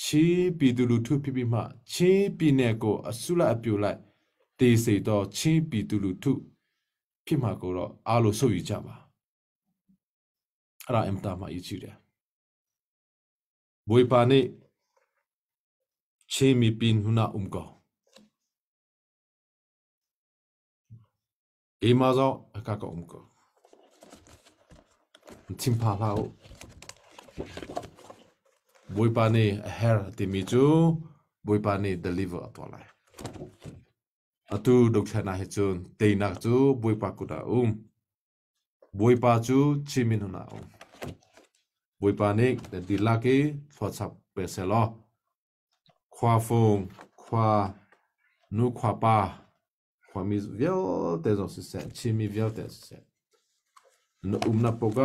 Speaker 5: ချင်းပြည်သူလူထုဖြစ်ပြီးမှချင်းပြည်နယ်ကိုအစုလိုက်အပြိုလိုက်တေးစေတော့ချင်းပြည်သူလူထုဖြစ်မှာကိုတော့အားလုံးဆုပ်ယူကြပါအဲ့ဒါအင်တာမှာအရေးကြီးတယ်ဘွေပါနေချင်းမီပင်ဟူနာအုံကောအေမာဇောအကကောအုံကောချင်းပါလာဘွေပါနေအဟဲတီမီချူဘွေပါနေ deliver အတော်လိုက်အတူဒုက္ခနာဟေချွန်တေနာချူဘွေပါကူတာအုံဘွေပါချူချီမင်ဟနာအုံဘွေပါနေဒီလာကေဖောချပ်ပေဆလောခွာဖုံခွာနုခွာပါခွာမီဗီလ်တေဇောစစ်ဆက်ချီမီဗီလ်တေဆက်နုံနာပိုက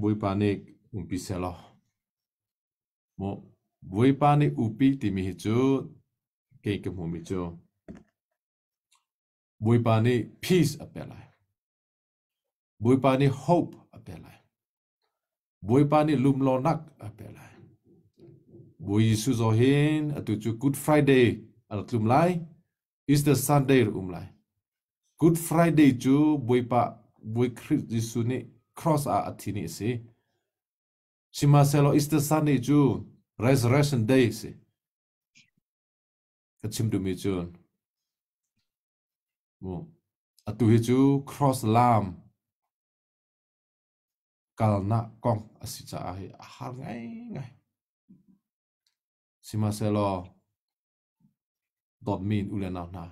Speaker 5: ဘွေပါနေဥပိဆလောမောဘွေပါနေဥပိတိမီဟချူကေကမှုမီချူဘွေပါနေ peace အပဲလိုက်ဘွေပါနေ hope အပဲလိုက်ဘွေပါနေလုံလောနက်အပဲလိုက်ဘွေယေရှုဇောဟင်အတူချူ good friday အတူလိုက် Easter Sunday လိုက် Good Friday ကျူဘွေပါဘွေခရစ်ယေရှုနေ cross အအသီနေစီစီမာဆဲလော Easter Sunday ကျူ Resurrection Day စီကချင်ဒူမီကျွန်မောအတူဟီကျူ cross lam ကလနာကောင်အစီချာဟေဟာငိုင်းငိုင်းစီမာဆဲလော dot min ulena na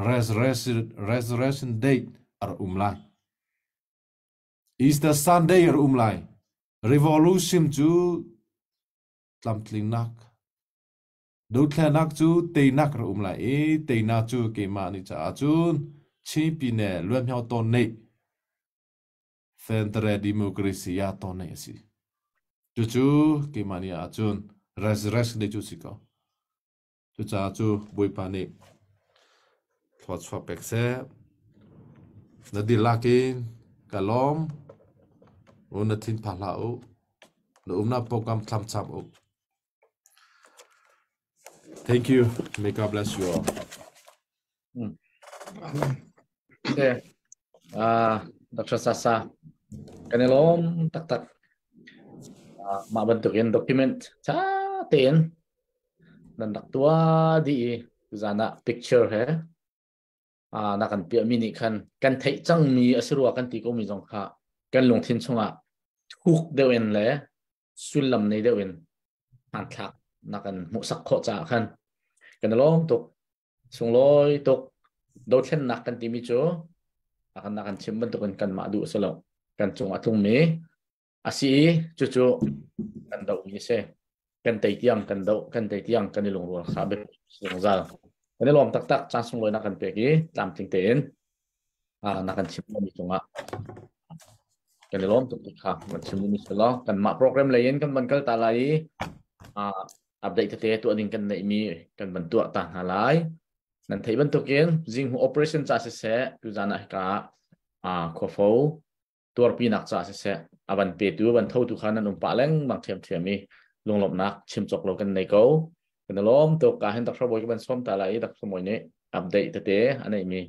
Speaker 5: resurrection resurrection date ar umlai Easter Sunday ar umlai revolution chu tlamtling nak do thla nak chu te nak ar umlai e te na chu ke ma ni cha chun chi pi ne lwe myaw ton nei Federal Democracy ya ton nei si chu chu ke ma ni a chun resurrection day chu si ko သူจ้าจูบุยปานิทอดชอบเป็กเซนดิลากินกะล้อมอุนทินพาลาอุนอุมนาโปรแกรมทำชับอุ Thank you. May God bless you all.
Speaker 4: Okay. Dr. Sasa, kanilom tak tak ma bantukin document cha tin nan rak tua di tu Tuzan ah picture he na kan piahmi nih khan kan theih cangmi a si rua kan ti komi zong kha kan lungthin chungah thuk deuh in le sullam nei deuh in hmanthlak na kan hmuhsak khawh caah khan kan i lawm tuk. Sunglawi tuk. Dothlennak kan timi cu a kan na kan chim bantukin kanmah duh a si lo. Kan cung a tlungmi a si i cucu kan dohmi a si. Kan tei tiang kan doh, kan tei tiang kan i lungrual kha biapi zungzal. Kan i lawm taktak. Caan sunglawi na kan pek i tlamtling tein na kan chimmi cungah kan i lawm tuk kha kan chimmi si lo. Kanmah program lei in kan van kal ta lai i update tete tuah ding kan neihmi kan van tuah ta hna lai. Nan theih bantukin zinghu operation ca siseh, tuzan ah hika khuafo tuarpinak ca siseh, a van petu van thotu kha nan um pah lengmang ṭhiamṭhiam i lunglawmhnak chim cawk lo kan nei ko. Kan i lawm tuk. Ka hin Dr. Bawi ka van sawm ta lai i Dr. Bawi nih update tete a neihmi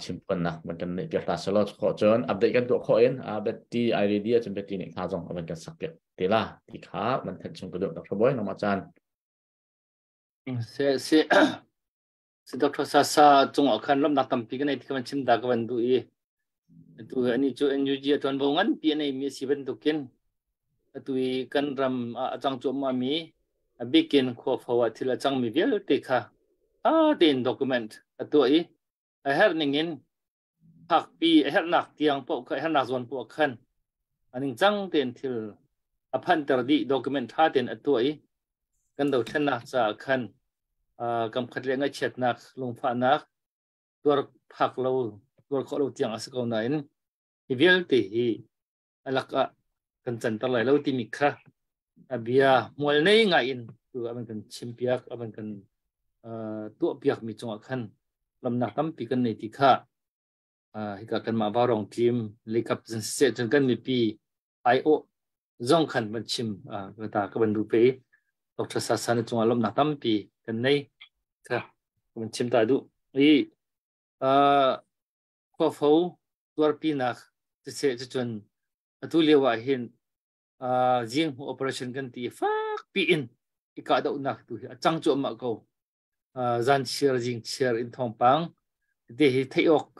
Speaker 4: chimpuannak van kan neih piak ta selaw khawh cun update kan tuah khawh in Betty I ready ahcun Betty nih hna zong a van kan sak piak te la ti kha van thanh chung ka duh. Dr. Bawi nangmah caan.
Speaker 3: Se se si Dr. Sasa cung ah khan lawmnak tampi kan ei ti ka van chim ta ka van duh i atu ani cu NUG a tuanvo nganpi a neimi a si bantukin atu i kan ram ah a cang cuahmah mi a bikin khuafo ah thil a cangmi vialte kha tha tein document a tuah i a herh ningin phakpi a herhnak tiang paoh kha a herhnak zawn paoh khan a ningcang tein thil a phanter dih, document tha tein a tuah i kan dothlennak caah khan kam khat le ngaihchiatnak lungfahnak tuar phak lo tuar khawh lo tiang a si ko nain hi vialte hi a lakah kan canter lai lo timi kha a bia hmual nei ngai in tu avan kan chimpiak, avan kan tuahpiak mi cungah khan lamnak tampi kan nei ti kha hika kanmah Vaurong team lekap se cun kan mipi ai-awh zong khan van chim ta ka van duh pe i Dr. Sasa na cungah lawmhnak tampi kan nei kha van chim ta duh i khuafo tuarpinak siseh cucun atu lio ah hin zinghmuh operation kan ti fak piin i kahdohnak tu hi a cang cuahmah ko. Zan chiar zing chiar in thawngpang te hi theih awk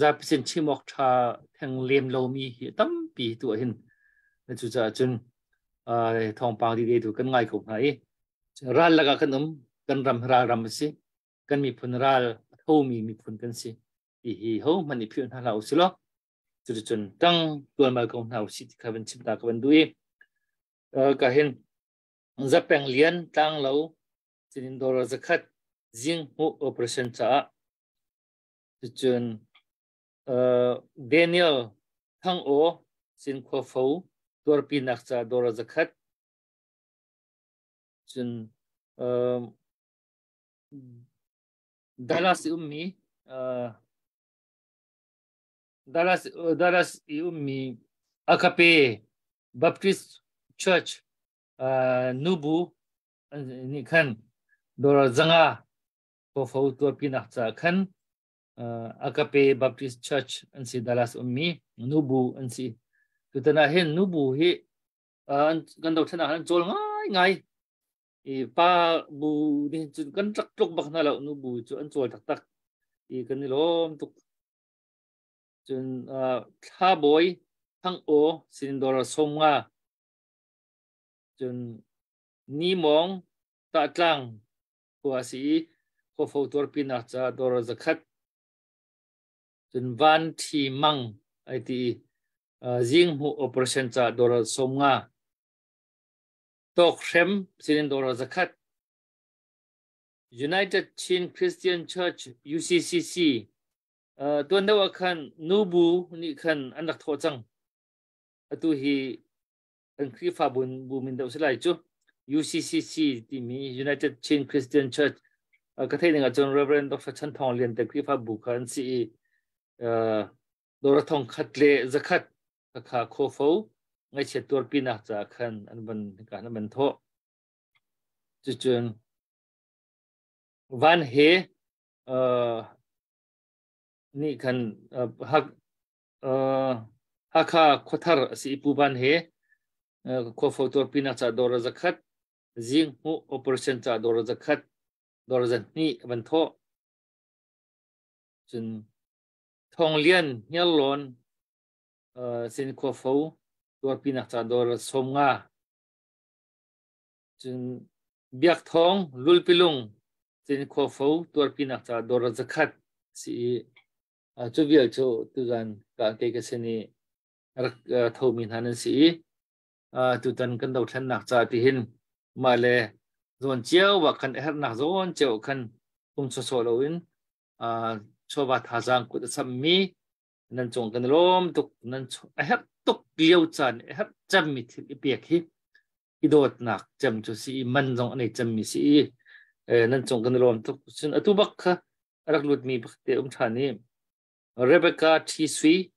Speaker 3: zapi sin chim awk tha theng lem lomi hi tampi tu ah hin cucaah cun thawngpang di tu kan ngai ko hna i ral lakah kan um. Kan ram ral ram a si, kan miphun ral a thomi miphun kan si ti hi ho hmanh i philh hna hlah usih law cuticun tang tualmal ko hna usih ti kha van chim ta ka van duh i ka hin Zapeng Lian Tlanglo sinin dollar 100 zing hmuh operation caah, cucun Daniel Thang Aw sin khuafo tuarpinak ca dollar 100, cun Dallas i ummi Dallas i ummi Agape Baptist Church nubu nih khan dollar 500 khuafo tuarpinak caah khan. Agape Baptist Church an si, Dallas ummi nubu an si. Tutan ah hin nubu hi kan dothlennak an cawl ngai ngai i pa bu nih cun kan tlak tluk bak hna lo, nu bu cu an cawl taktak i kan i lawm tuk. Cun Thla Bawi Thang Aw sin dollar 50, cun Ni Mawng Tahtlang khua a si i khuafo tuarpinak caah dollar 100, cun Van Ṭhi Mang ai ti i zinghmuh operation caah dollar 50, Tawkhrem sinin dollar 100. United Chin Christian Church UCCC tuan deuh ah khan nubu nih khan an rak thawh cang. Atu hi kan Khrihfabu bu min deuh si lai cu. UCCC timi United Chin Christian Church ka theih ning ahcun Reverend Dr. Chan Thawng Lian te Khrihfabu kha an si i dollar 1100 khakha khuafo ngaihchiat tuarpinak caah khan an van hika an van thawh. Cucun van he nih khan Hakha khuathar a si i Pu Van he khuafo tuarpinak caah dollar 100, zinghmuh operation caah dollar 100. Dollar 2 van thawh. Cun Thawng Lian Hniarlawn sin Khuafo tuarpinak ca dollar 50. Cun Biak Thawng Lulpilung sin Khuafo tuarpinak ca dollar 100 si i cu vial cu tuzan ka kei ka sin i rak thomi hna nan si i tutan kan dothlennak ca tihin mah le zawn cio ah khan a herhnak zawn cio khan um sawsawh loin chawva thazaang kut a sammi nan cung kan lawm tuk. Nan a herh tuk lio caan, a herh cemmi thil i pek hi i dawtnak cem cu si i man zong an ei cemmi si i nan cung kan lawm tuk. Cun atu bak kha a rak lutmi bak te um ṭhan i Rebecca T Sui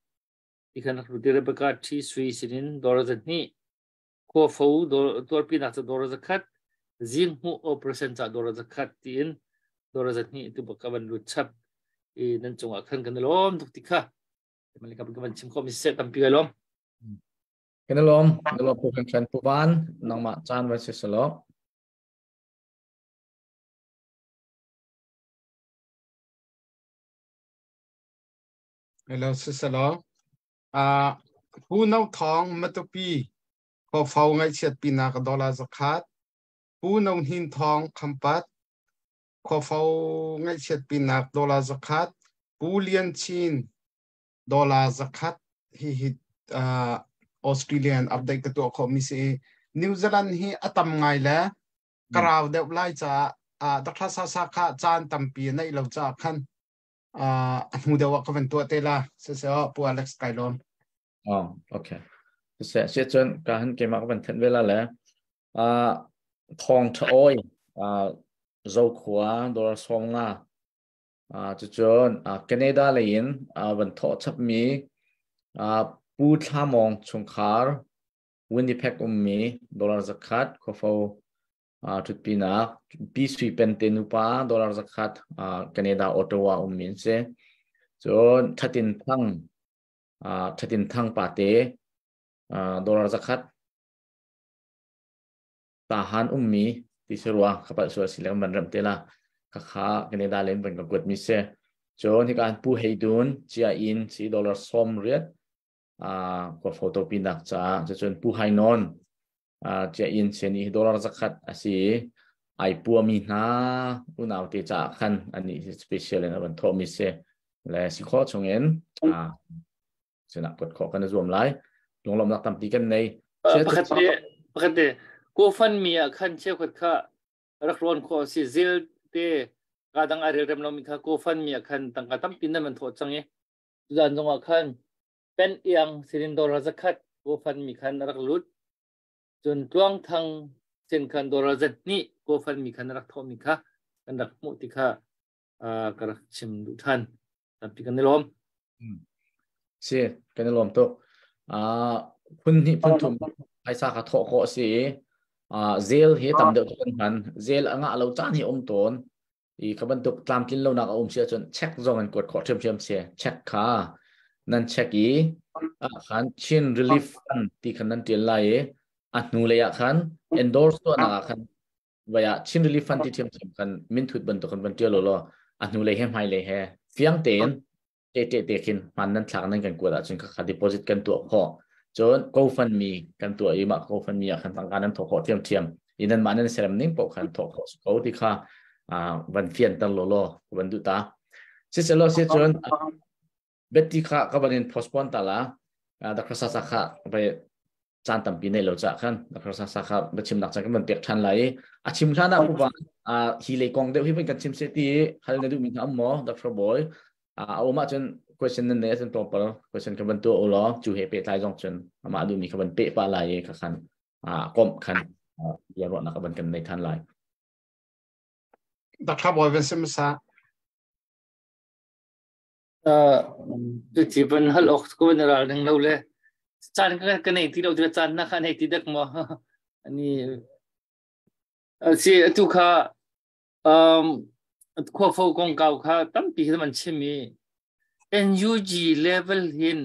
Speaker 3: ti khan rak lut i Rebecca T Sui sinin dollar 200, Khuafo tuarpinak ca dollar 100, Zinghmuh operation ca dollar 100 tiin dollar 200 tu bak ka van lut chap i nan cungah khan kan i lawm tuk ti kha Malika ka van chim khawh mi siseh, tampi ka lawm.
Speaker 4: Kan i lawm, kan i lawm pu kan pu Van, nangmah caan van si selaw.
Speaker 6: Hello, siselaw. Pu No Thawng, Matupi, Khuafo ngaihchiat pinak dollar 100. Pu No Hnin Thawng, Khampat, Khuafo ngaihchiat pinak dollar 100. Pu Lian Chin dollar 100. Hihi Australian update ka tuah khawh mi si. New Zealand hi a tam ngai le ka rau deuh lai caah Dr. Sasa kha caan tampi a neih lo caah khan a hnu deuh ah ka van tuah te la. Siseh Pu Alex, kai lawm.
Speaker 4: Oh, okay. Siseh se cun ka han keimah ka van thenh ve la le Thawng Tha Oi, Zokhua dollar 50. Cucun Canada lei in van thawh chapmi Pu Thla Mawng chungkhar, Winnipeg ummi dollar 100 Khuafo ṭhutpinak. Pi Sui Pen te nupa dollar 100, Canada Ottawa ummi an si. Cun Thatin Thang, Thatin Thang pate dollar 100, Tahan ummi ti si rua, ka palh sual si le kan van remh te la. Khakha Canada len van ka kuat mi si. Cun hika Pu Hei Dun Chia Inn si dollar 80 kwa photo pinak caah. Cucun Pu Hai Nawn Chia Inn si ni dollar 100 a si, ai puami hna unau te caah khan ani special in a van thawh mi si le si khawh chungin sinah kuat khawh kan i zuam lai. Lunglawmhnak tampi kan nei.
Speaker 3: Pakhat te, pakhat te GoFundMe ah khan cheukhat kha rak rawn khawh si. Zil te ka dang ai relrem lomi kha GoFundMe ah khan tangka tampi nan man thawh cang i tuzan zong ah khan Pen Iang sinin dollar 100 GoFundMe khan rak lut. Cun Tluang Thang sin khan dollar 200 GoFundMe khan rak thawhmi kha kan rak hmuh ti kha ka rak chim duh than. Tampi kan i lawm.
Speaker 4: Si, kan i lawm tuk. Phun hnih phun thum phaisa kha thawh khawh a si i zel hi tam deuh kan hman. Zel a ngah lo caan hi um tawn. I kha bantuk tlamtlin lonak a um si ahcun check zong in kuat khawh ṭhiamṭhiam si. Check kha nan check i khan Chin Relief Fund ti khan nan ṭial lai i a hnu lei ah khan endorse tuahnak ah khan vai ah Chin Relief Fund ti ṭhiamṭhiam khan minthut bantuk khan van ṭial law a hnu lei he hmai lei he fiang tein te te te khin hman nan thlak nan kan kuat ahcun kha deposit kan tuah khawh. Cun GoFundMe kan tuah i mah GoFundMe ah khan tangka nan thawh khawh ṭhiamṭhiam i nan mah nan serem ning paoh khan thawh khawh ko ti kha van fianter law law van duh ta. Siselaw si cun Betty kha ka van in postpone ta la. Dr. Sasa kha vai caan tampi nei lo ca khan Dr. Sasa kha biachimnak caan kan van pek ṭhan lai i a chim hlan ah pupa hi lei kong deuh hi van kan chim se ti hal na duhmi hna um maw, Dr. Boy? A um ahcun question nan nei ahcun tlawmpal question ka van tuah u law cu he pehtlai zong cun amah duhmi kha van peh pah lai i kha khan komh khan bia ruahnak ka van kan nei than lai.
Speaker 6: Dr. Boy van sim sa.
Speaker 3: Cuti van hal awk ko na ral ding lo le caan ka nei ti lo ti caan na kha nei ti dek maw ani si. Atu kha Khuafo kongkau kha tampi hi man chim i NUG level hin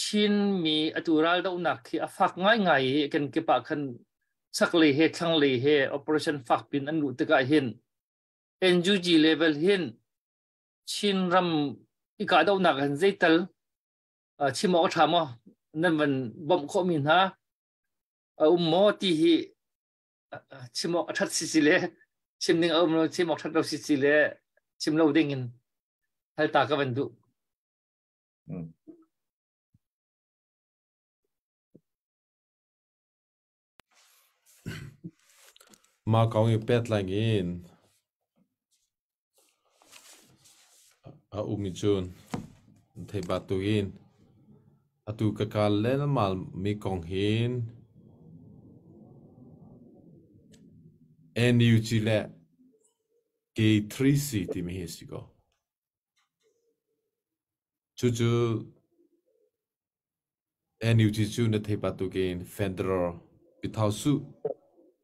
Speaker 3: Chinmi atu raldohnak khi a fak ngaingai i kan kip ah khan chaklei he thlanglei he operation fak pin an luh tikah hin. NUG level hin Chinram i kahdohnak hin zeital chim awk a ṭha maw? Nan van bawmh khawhmi hna a um maw ti hi chim awk a ṭhat si si le chim ding a um lo, chim awk ṭhat lo si si le chim lo ding in hal ta ka van duh.
Speaker 5: Mah kong i pehtlai in a um i cun thei bantukin atu ka kal lengmang mi kong hin NUG le K3C timi hi a si ko. Cucu NUG cu na theih bantukin Federal Pyithausuh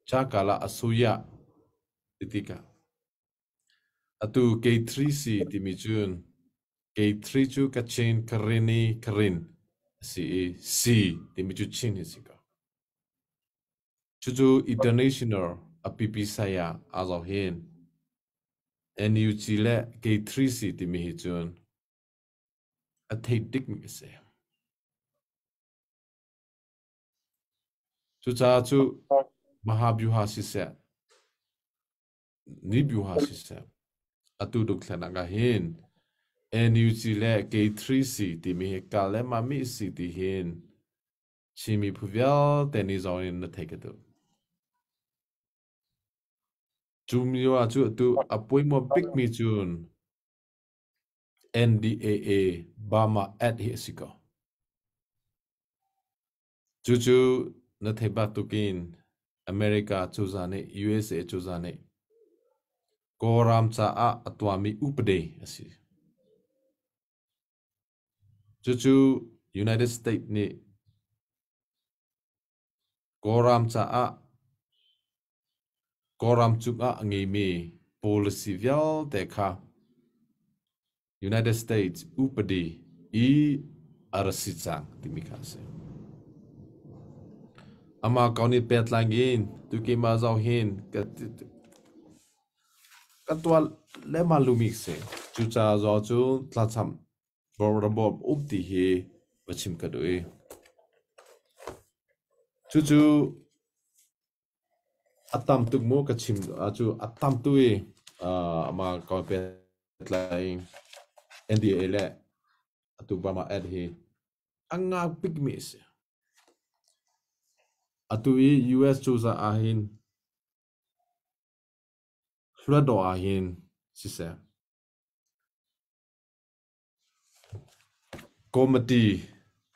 Speaker 5: Cakala Asuya ti tikah atu K3C timi cun K3 cu Kachin, Karenni, Karen a si i C timi cu Chin hi a si ko. Cucu international a pipi saya aa zoh hin NUG le K3C timi hi cun a theih dikmi a si. Cucaah cu Mahabyuha siseh, Nibyuha siseh, atu dukthlenak ah hin NUG le K3C timi hi kal le mami si ti hin Chinmi phu vialte nih zong in na theih ka duh. Cu mi cu atu a puaimaw bikmi cun NDAA Burma Act hi a si ko. Cucu na theih bantukin America cozah nih USA cozah nih Kawlram caah a tuahmi upade a si. Cucu United States nih Kawlram caah Kawlram cungah a ngeimi policy vialte kha United States upadi i a ra si cang timi kha a si. Amah ko nih pehtlai in tukeimah zoh hin ka tuah lehmah lumi si. Cucaah zaw cu tlacham bawm um ti hi va chim ka duh i cucu A tam tuk mu ka chim cu a tam tu i amah ko pehtlai NDA le atu Burma Act hi a ngak bikmi a si. Atu i US cozah ahhin Hluatdaw ahhin siseh Committee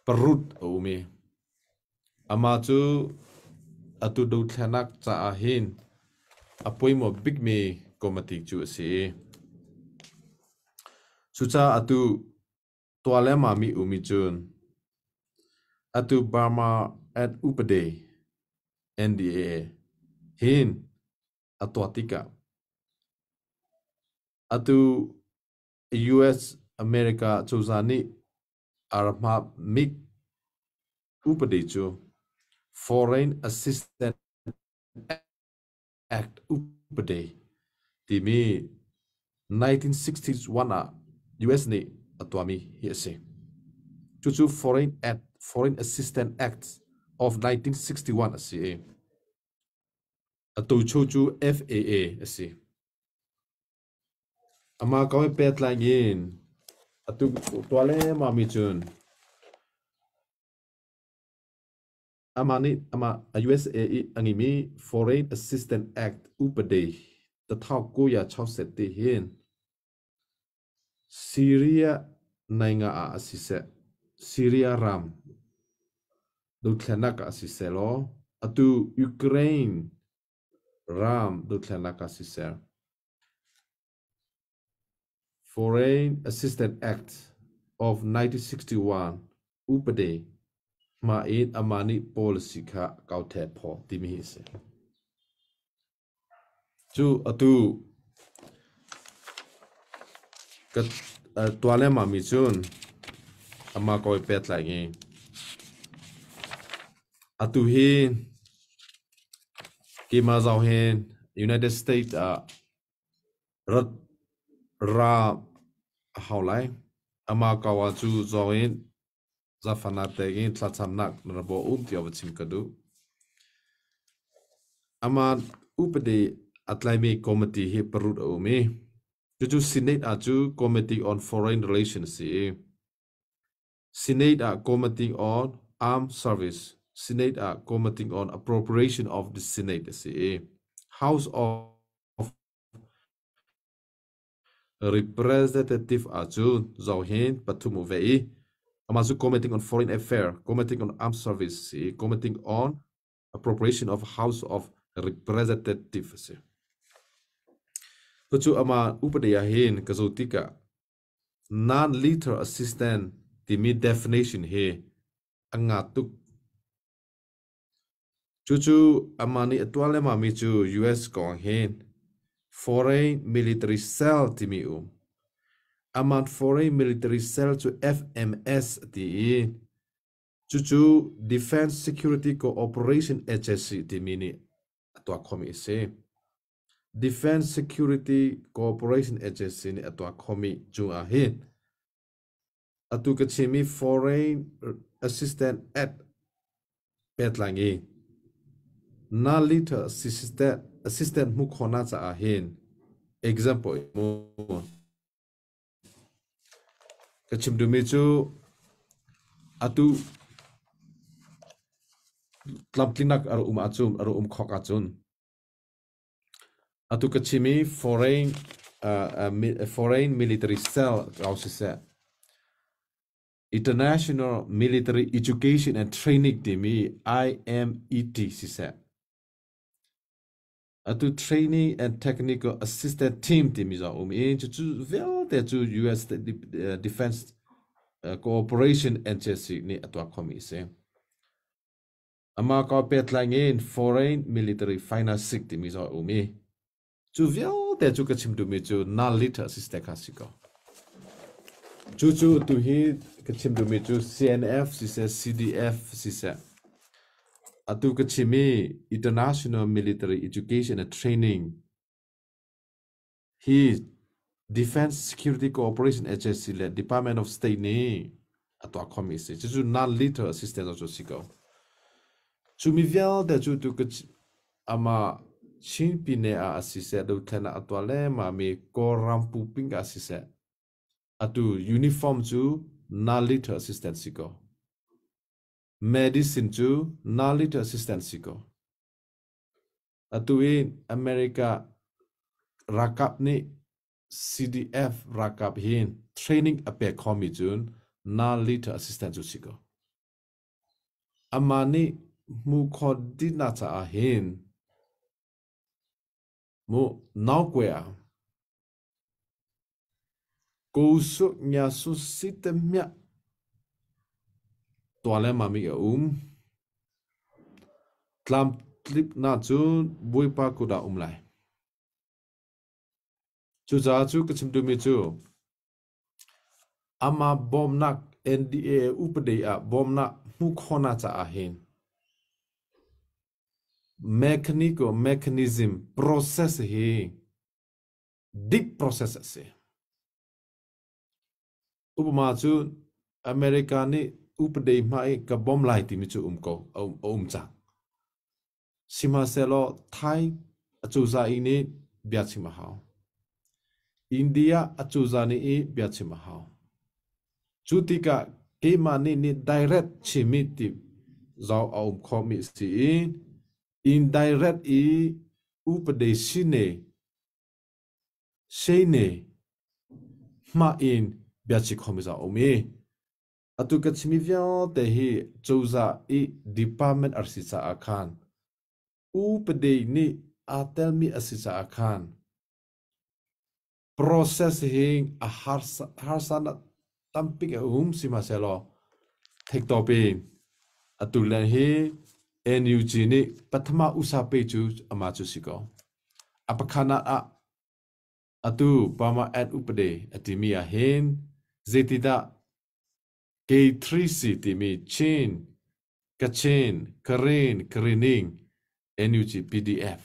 Speaker 5: paruk a um i amah cu atu dothlennak caah hin a poimawh bikmi committee cu a si i cucaah atu tuah lengmangmi um i cun atu Burma at upade NDAA hin a tuah tikah atu US America cozah nih arhmamik upadi cu Foreign Assistance Act upadi timi 1961 ah US nih a tuahmi hi a si. Cucu Foreign Act, Foreign Assistance Act of 1961 a si i atu cu FAA a si. Amah ko he pehtlai in atu tuah lengmangmi cun amah nih amah USA i a ngeimi Foreign Assistance Act upadi tathau kuya chauset ti hin Syria nainga ah siseh, Syria ram dothlennak ah siseh law atu Ukraine ram dothlennak ah siseh, Foreign Assistance Act of 1961 upade hma in amah nih policy kha kautheh phaw timi hi a si. Cu atu ka tuah lengmang mi cun amah ko i pehtlai i atu hi keimah zong hin United States ah. Rat ra a hau lai. Ama kawa cu zawng in zafana te in thlacamnak na ra bawh um tiah va chim ka duh. Ama upadi a tlaimi committee hi parut a um i cucu Senate ah cu Committee on Foreign Relations si i Senate ah Committee on Armed Service, Senate ah Committee on Appropriation of the Senate a si i House of Representative ahcun zohin pathum u ve i amah cu Committee on Foreign Affairs, Committee on Armed Service si i Committee on Appropriation of House of Representative a si. Cucu amah upadi ah hin ka zoh tikah non-lethal assistant timi definition hi a nga tuk. Cucu amah nih a tuah lengmangmi cu US kong hin Foreign Military Cell timi um. Amah Foreign Military Cell cu FMS a ti i cucu Defense Security Cooperation Agency timi nih a tuah khomi a si. Defense Security Cooperation Agency nih a tuah khomi cungah hin Atu ka chimmi Foreign Assistant Act pehtlai i na lethal assistant hmuh khawhnak caah hin example mu ka chim duhmi cu atu tlamtlinak a um ahcun a um khawk ahcun Atu ka chim i foreign military cell ko siseh, International Military Education and Training timi IMET siseh, atu Training and Technical Assistance Team timi zong a um i cucu vialte cu US Defense Cooperation Agency nih a tuah khomi a si. Amah ka pehtlai in Foreign Military Financing timi zong a um i cu vialte cu ka chim duhmi cu non-lethal assistance kha si ko. Cucu tuhi ka chim duhmi cu CNF siseh, CDF siseh, atu ka chim i International Military Education and Training hi Defense Security Cooperation Agency le Department of State nih a tuah khomi a si. Cucu non-lethal assistance cu a si ko. Cu mi vialte cu tu ka amah Chin Pine ah a siseh, dothlen ah a tuah lengmang mi Kawlram puping ah siseh, atu uniform cu non-lethal assistance si ko. Medicine cu non-lethal assistance si ko. Atu i America ralkap nih CDF ralkap hi training a pek khomi cun non-lethal assistant cu si ko. Amah nih hmu kho dihnak caah hin mu naukwe ah ko su nya su si te miah tuah lengmang mi a um. Tlamtlipnak cu Bawipa kut ah um lai. Cucaah cu ka chim duhmi cu amah bawmnak NDA upadi ah bawmnak hmuh khawhnak caah hin mechanical mechanism process hi deep process a si. Upama cu America nih upadi hma i ka bawm lai timi cu um ko a um cang. Sihmanhsehlaw Thai acozah i nih bia chim a hau. India acozah nih i bia chim a hau. Cu tikah keimah nih nih direct chim i ti zau a um khomi a si i indirect i upadi sine Shane hmah in biachik khomi za um i atu ka chimi vialte hi cozah i department a si caah khan upade nih aa telmi a si caah khan process hi a harsa na tampik a um sihmanhsehlaw theiktawp in atu le hi NUG nih pathama usa pe cu ama cu si ko. A pakhatnak ah atu Burma Act upade a timi ah hin zeitidah K3C timi Chin, Kachin, Karen, Karining, NUG, PDF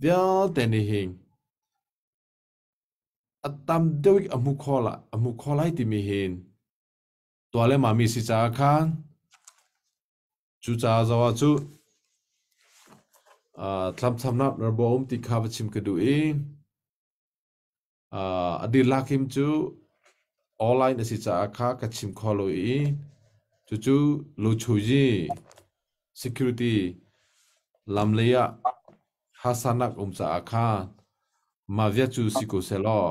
Speaker 5: vialte nih hin. A tam deuh a hmu kho la a hmu kho lai timi hin tua le mami si caah khan cu caah zo ah cu thlamthamnak rabo um ti kha va chim ka duh i a dirlak him cu online a si caah kha ka chim kho lo i cucu luchuji security lam lei ah hasanak um caah kha mah viat cu si ko seh law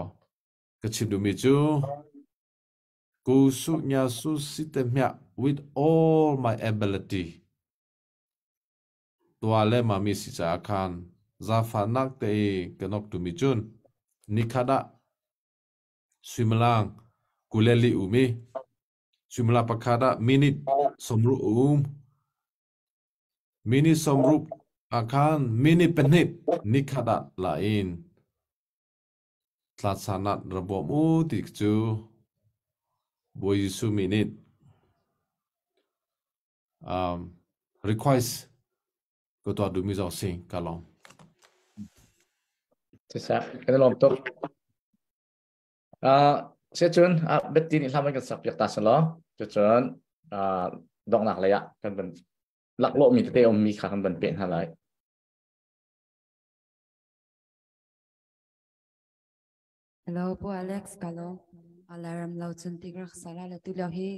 Speaker 5: ka chim duhmi cu ku su nya su si te hmiah with all my ability tua le mami si caah khan zaangfahnak te i ka nok tumi cun nikhat ah suimilam 24 um i suimilam pakhat ah minute 60 um minute 60 ah khan minute 2 nikhat ah la in tlatsanat ra bawm u ti cu Bawi Jesuh minute request ka tuah duhmi zong si ka lawm.
Speaker 4: Siseh, kan i lawm tuk. Secun biati nih hlam kan sak piak ta selaw cucun donghnak lei ah kan van laklawh mi tete um mi kha kan van peh hna lai.
Speaker 2: Hello, Pu Alex ka lo. Alaram lo chun tik rak sala la tu lo hi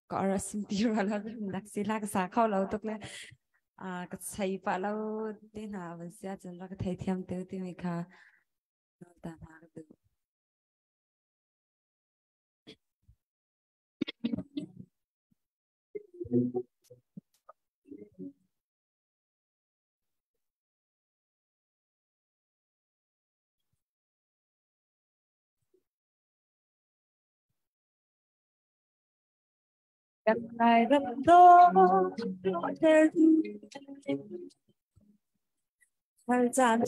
Speaker 2: ka ara sim ti ra la dak si la ka sa kho lo tuk le ka chai pa lo te hna van sia chun ra ka thei thiam te ti mi kha ta hna ka du. Kan lai ram do thar caan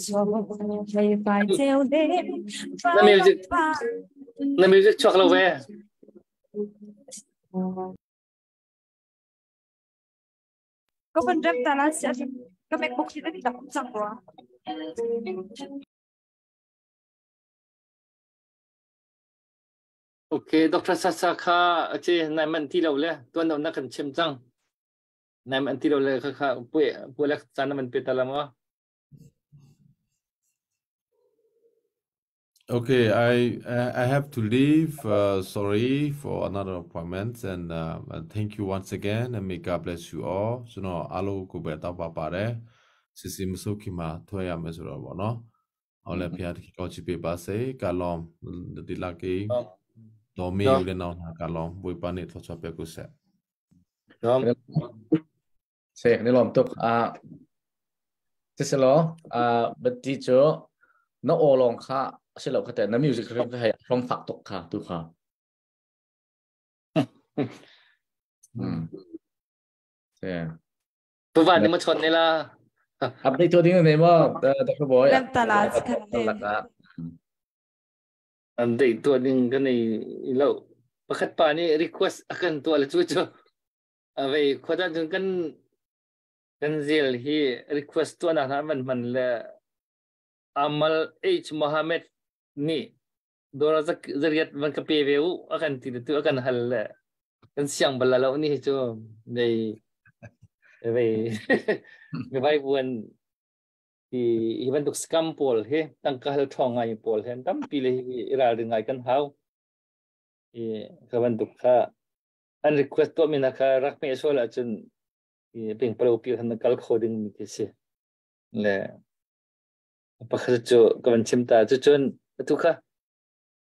Speaker 2: thei fai ceu de
Speaker 3: Na music na music chuak lo ve.
Speaker 2: Có phần rap ta là sẽ các mẹ bốc thì đã cũng chẳng quá.
Speaker 3: Okay, Dr. Sasa kha ache nai man ti lo le tuan no na kan chim cang. Nai man ti lo le kha kha pue pue lek caan na man pe ta la maw?
Speaker 5: Okay, I have to leave. Sorry for another appointment, and thank you once again, and may God bless you all. ကျွန်တော်အားလုံးကိုပဲတောက်ပါပါတယ်။စီစီမဆုခင်မှာထွက်ရမယ်ဆိုတော့ဗောနော်။အောင်လည်းဖခင်တကောင်းချီးပေးပါစေ။ကလောင်ဒီလာကေတော်မေဦးလည်းနောက်နာကလောင်ဘွေပါနေထောချပြကုဆက်
Speaker 3: တော့
Speaker 4: Se ni lom tuk a siselaw a bati cu na aw lawng kha si lo kha te na music hrim kha hei hlong fak tuk kha tu kha. Se.
Speaker 3: Tuva ni ma chon ne la.
Speaker 4: Update to ding ne ma Dr. Boy.
Speaker 2: Lam tala khat te.
Speaker 3: Update to ding kan nei lo. Pakhat pa nih request akan tuah le cu cu. Avei khuadan cun kan kan zel hi request tuahnak hna an van hman le Amal H Mohammed nih dora zariat van ka pe ve u a kan ti tu a kan hal le kan siang bal lo ni hi cu nei vei mi vai buan hi hi bantuk scam pawl hi tangka hal ṭhawng ngai pawl hi an tampi le hi i ralring ngai kan hau i ka bantuk kha an request tuahmi hna kha rak hmeh sual ahcun ping palo pi khan kal kho ding mi khi si le pakhat cu ka van chim ta cu cun atu kha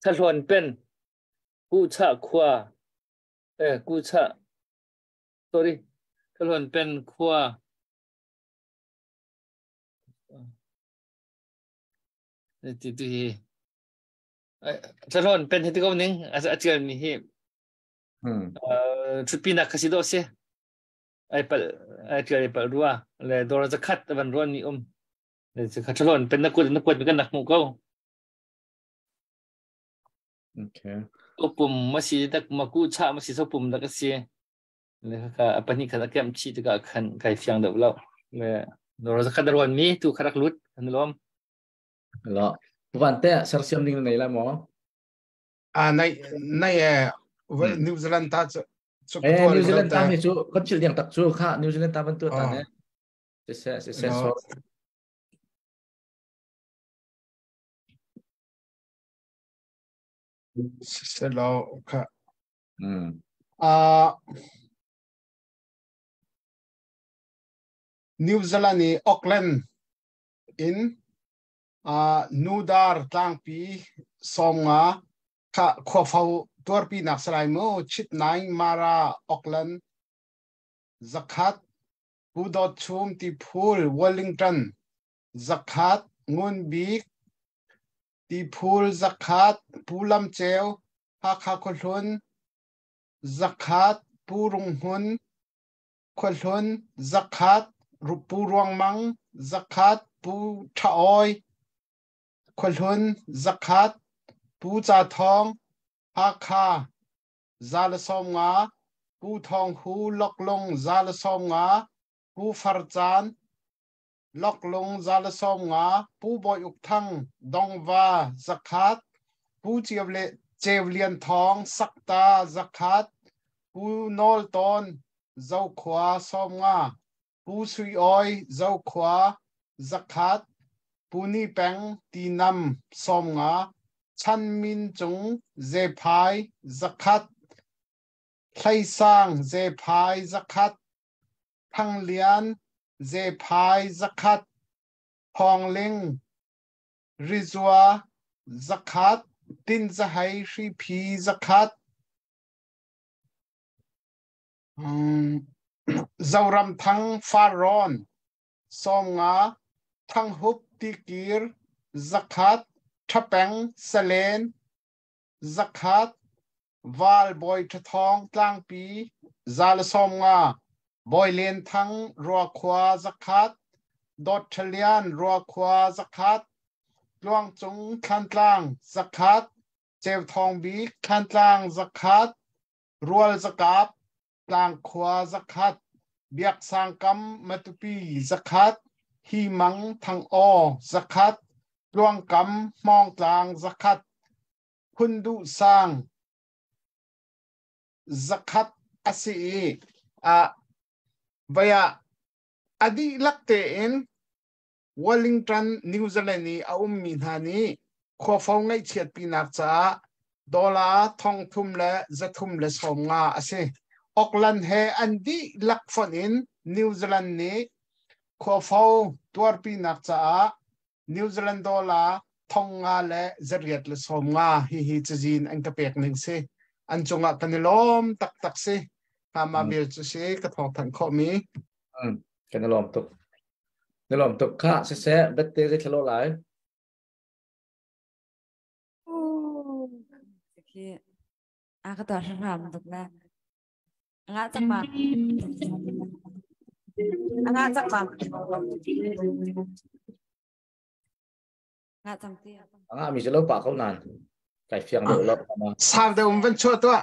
Speaker 3: thlahlawn pen ku cha khua eh ku cha sorry thlahlawn pen khua ti ti hi thlahlawn pen hi ti ko ning a tial mi hi Ṭhutpinak kha si dawh si. Ai palh ai ṭial ai palh rua. Le dawr zakhat a van ruan mi um. Le kha ṭhalon pen na kuat na kuat mi kan nak hmuh ko.
Speaker 4: Okay.
Speaker 3: Pum ma si tak ma ku cha ma si so pum dak si. Le kha a pahnih khat a kem chi tikah khan kai fiang deuh lo. Le dawr zakhat a ruan mi tu kha rak lut an lawm.
Speaker 4: Lo. Van te sersiam ding nei lai maw?
Speaker 6: A nai nai e New Zealand ta chu chu
Speaker 4: eh New Zealand ta mi chu kan chil diang tak chu kha New Zealand ta ban tu ta ne se se se se so
Speaker 6: se lo kha a New Zealand i Auckland in Nudar tlangpi 50 kha khuafo tuarpi nak salai mu Chit Naing Mara Auckland 100 Pu Dawt Chum Tiphul Wellington 100 Ngun Bik Tiphul 100 Pu Lam Ceu Hakha Khuahlun 100 Pu Rung Hmun Khuahlun 100 Pu Ruang Mang 100 Pu Tha Awi Khuahlun 100 Pu Ca Thawng Hakha 150 Pu Thawng Hu Loklung 150 Pu Far Caan Loklung 150 Pu Bawi Uk Thang Dongva 100 Pu Ceu Lian Thawng Sakta 100 Pu Nawl Tawn Zokhua 50 Pu Sui Awi Zokhua 100 Pu Ni Peng Tinam 50 Chan Min Cung Zephai 100 Hlei Sang Zephai 100 Thang Lian Zephai 100 Thawng Ling Rizua 100 Tin Zahei Hriphi 100 Zoram Thang Farrawn 50 Thang Hup Tikir 100 Ṭhapeng Salen 100 Val Bawi Ṭhathawng Tlangpi 150 Bawi Len Thang Ruakhua 100 Dawt Ṭha Lian Ruakhua 100 Tluang Cung Thlantlang 100 Ceu Thawng Bik Thlantlang 100 Rual Zakap Tlangkhua 100 Biak Sang Kam Matupi 100 Hi Mang Thang Aw 100 Tluang Kam Hmawngtlang 100 Phun Duh Sang 100 a si i vei ah a dihlak tein Wellington, New Zealand i a ummi hna nih khuafo ngaihchiatpinak caah dollar 3,350 a si. Auckland he an dihlak fonh in New Zealand nih khuafo tuarpinak caah New Zealand dollar 5,850 hihi cazin an ka pek ning si. An cungah kan i lawm taktak si. Hama bil cu si ka thawngthanh khawhmi.
Speaker 4: Kan i lawm tuk. Na lawm tuk kha siseh bette zei thalo lai.
Speaker 2: Khi a ka tuah hram tuk na. Nga chak ma. Nga chak ma. Nga chang ti.
Speaker 4: Nga mi lo pa ko nan. Kai fiang do lo.
Speaker 6: Sar de um van chua tua.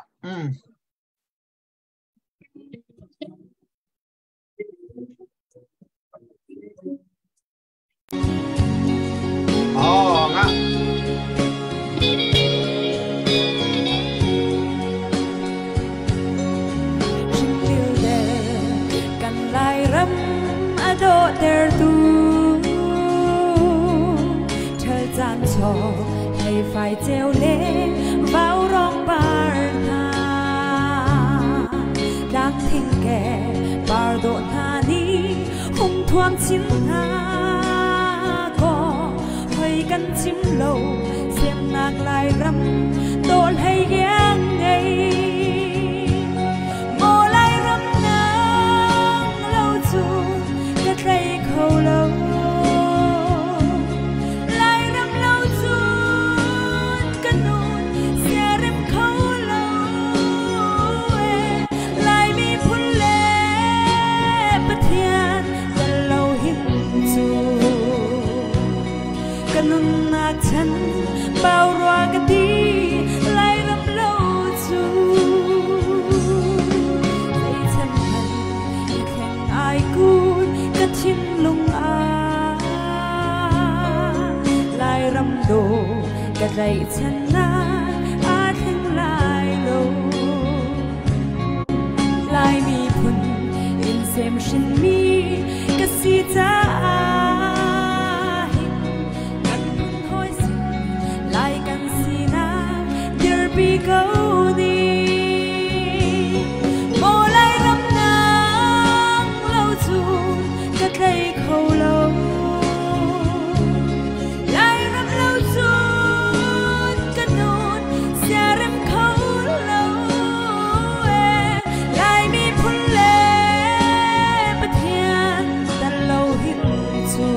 Speaker 6: Oh, nga.
Speaker 1: Kan Lairam a dawhtertu ṭhal caan chaw hlei fai ceu le vaurawng par hna tlang thing ke par dawh hna nih hung thuam chin hna kaw hoi kan chim lo semnak Lairam dawh hlei iang ngei maw Lairam nang lo cu ka tlei kho lo Lairam lo cun ka nun siarem kho lo e Laimi phun le Pathian tel lo hin cu ka nunnak chan bau rua ka ti Lairam lo cu zei chan hmanh i thleng ai kun ka thinlung ah Lairam dawh ka tlaihchannak aa thleng. Sem hrin mi ka si caah hin kan phun hawi sin Lai kan sinak dirpi ko ni. Maw Lairam nang lo cun ka tlei kho lo. Lairam lo cun ka nun siarem kho lo ee. Lai miphun le Pathian tel lo hin cu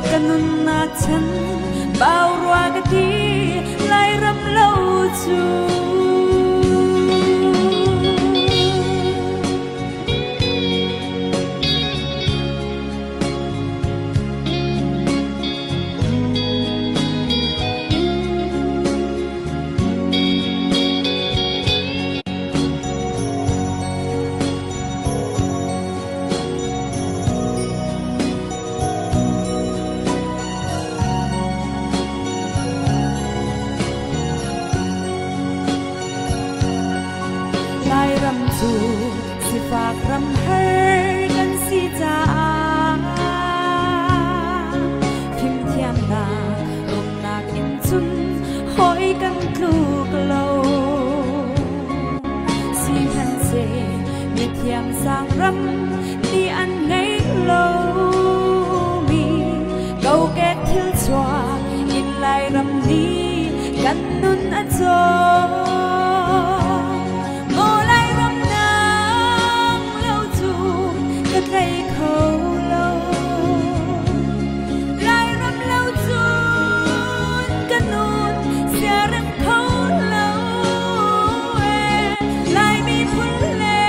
Speaker 1: ka nunnak chan bau rua ka ti Lairam lo cu. Lairam cu sifak ram har kan si caah fimthiamnak rumnak in cun hawi kan tluk lo. Sihmanhseh mithiam sang ram nih an ngei lomi kokek thil chuak in Lairam nih kan nun a cawm. Maw Lairam nang lo cu ka tlei kho lo. Lairam lo cun ka nun siarem kho lo ee. Lai miphun le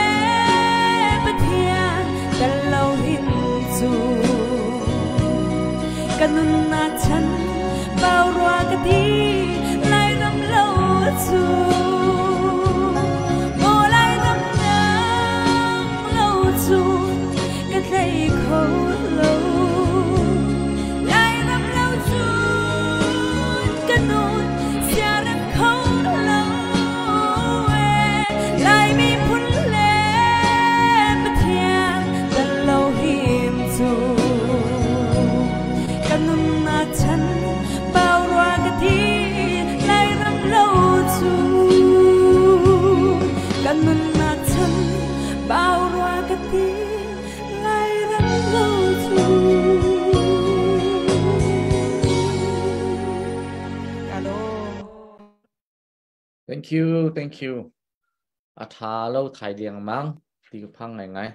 Speaker 1: Pathian tel lo hin cu ka nunnak chan bau rua ka ti Lairam lo cu. Maw Lairam nang lo cu ka tlei kho lo. Lairam lo cun ka nun siarem kho lo ee. Lai miphun le Pathian tel lo hin cu ka nunnak chan bau rua ka ti Lairam lo cu. Ka nunnak chan bau rua ka ti Lairam lo cu. Kalo.
Speaker 4: Thank you, thank you. A tha lo thai deng mang ti ka phang ngai ngai.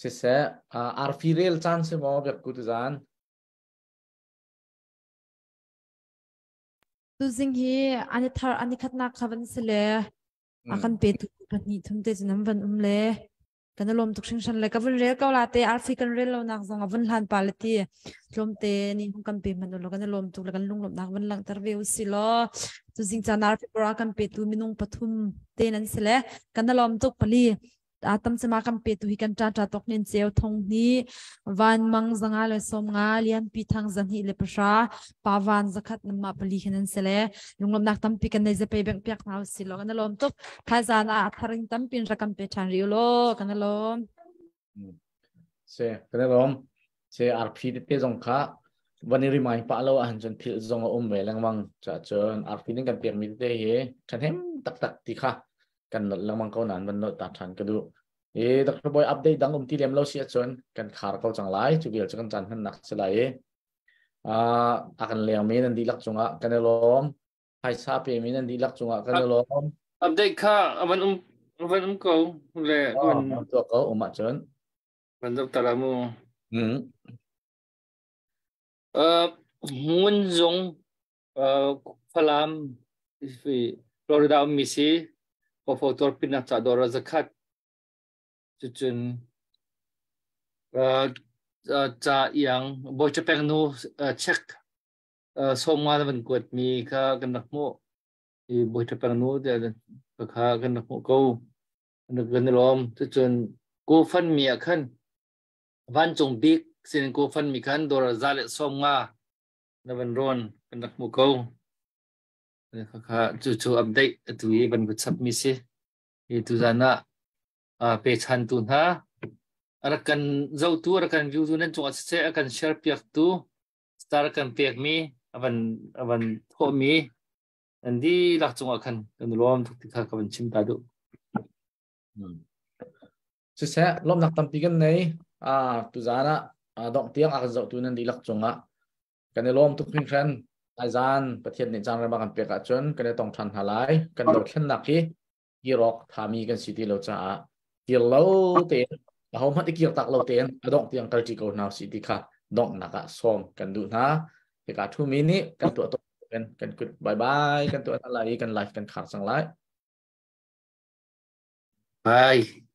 Speaker 4: Siseh, arfi rel caan si maw biak ku tu zan?
Speaker 2: Tuzing hi ani thar ani khatnak kha van si le a kan pe tu pahnih thum te cu nan van um le kan i lawm tuk hringhran le ka vun rel ko la te arfi kan rel lo nak zong a vun hlan pa le ti tlawm te ni hung kan pe hmanh u law kan i lawm tuk le kan lunglawmhnak vun langhter ve u si law tuzing caan arfi pura kan pe tu minung pathum te nan si le kan i lawm tuk pali tam cema kan pe tu hi kan ṭa ṭa tok nin ceu thong ni van mang zanga le som nga lian pi thang zan hi le pasra pa van zakhat nama pali khan an sele lunglom nak tampi kan nei zape beng piak na si lo kan lom tuk thai zan a tharing tampin rakam pe than ri lo kan lom.
Speaker 4: Se kan lom se rp te zong kha van i rimai pa lo ahun cun phil zong a um ve lengmang cha cun rp ning kan pek mi te hi thanem tak tak ti kha kan nolh lengmang ko nain van nolh ta ṭhan ka duh. I Dr. Boy update dang um ti lem lo si ahcun kan khar ko cang lai. Cu vial cu kan caan hmannak si lai i a kan lengmi nan dihlak cungah kan i lawm. Phaisa pemi nan dihlak cungah kan i lawm.
Speaker 3: Update kha a van um ko le
Speaker 4: van tuah ko um ahcun.
Speaker 3: Van zoh ta la mu. Ngun zung Falam Florida ummi si Kawfo tuarpinak ca dawr ah zakhat cucun ca iang Bawi Capeng nu check sawmnga na van kuatmi kha kan rak hmuh i Bawi Capeng nu kha kan rak hmuh ko kan i lawm. Cucun GoFundMe ah khan vancung bik sin GoFundMe khan dawr za le 50 na van rawn kan rak hmuh ko. Khakha cu cu update atu i van chap mi si. Hi tuzan ah Pe chan tu hna rak kan zotu rak kan view tu nan cungah siseh a kan share piak tu star kan pek mi avan avan thawh mi nan dihlak cungah khan kan lawm tuk ti kha ka van chim ta duh.
Speaker 4: Siseh lawmnak tampi kan nei a tuzan ah dongh tiang a kan zohtu nan dihlak cungah kan i lawm tuk hringhran. Aizan Pathian nih caan rem a kan pek ahcun kan i tong ṭhan hna lai. Kan dothlennak hi kirok thami kan si ti lo caah kir lo tein aho hmanh i kir tak lo tein a dongh tiang kalṭi ko hna si ti kha donghnak ah sawm kan duh hna. Hika thumi nih kan tuah tuk kan kan kut bye bye kan tuah hna lai i kan live kan khar cang lai.
Speaker 3: Bye.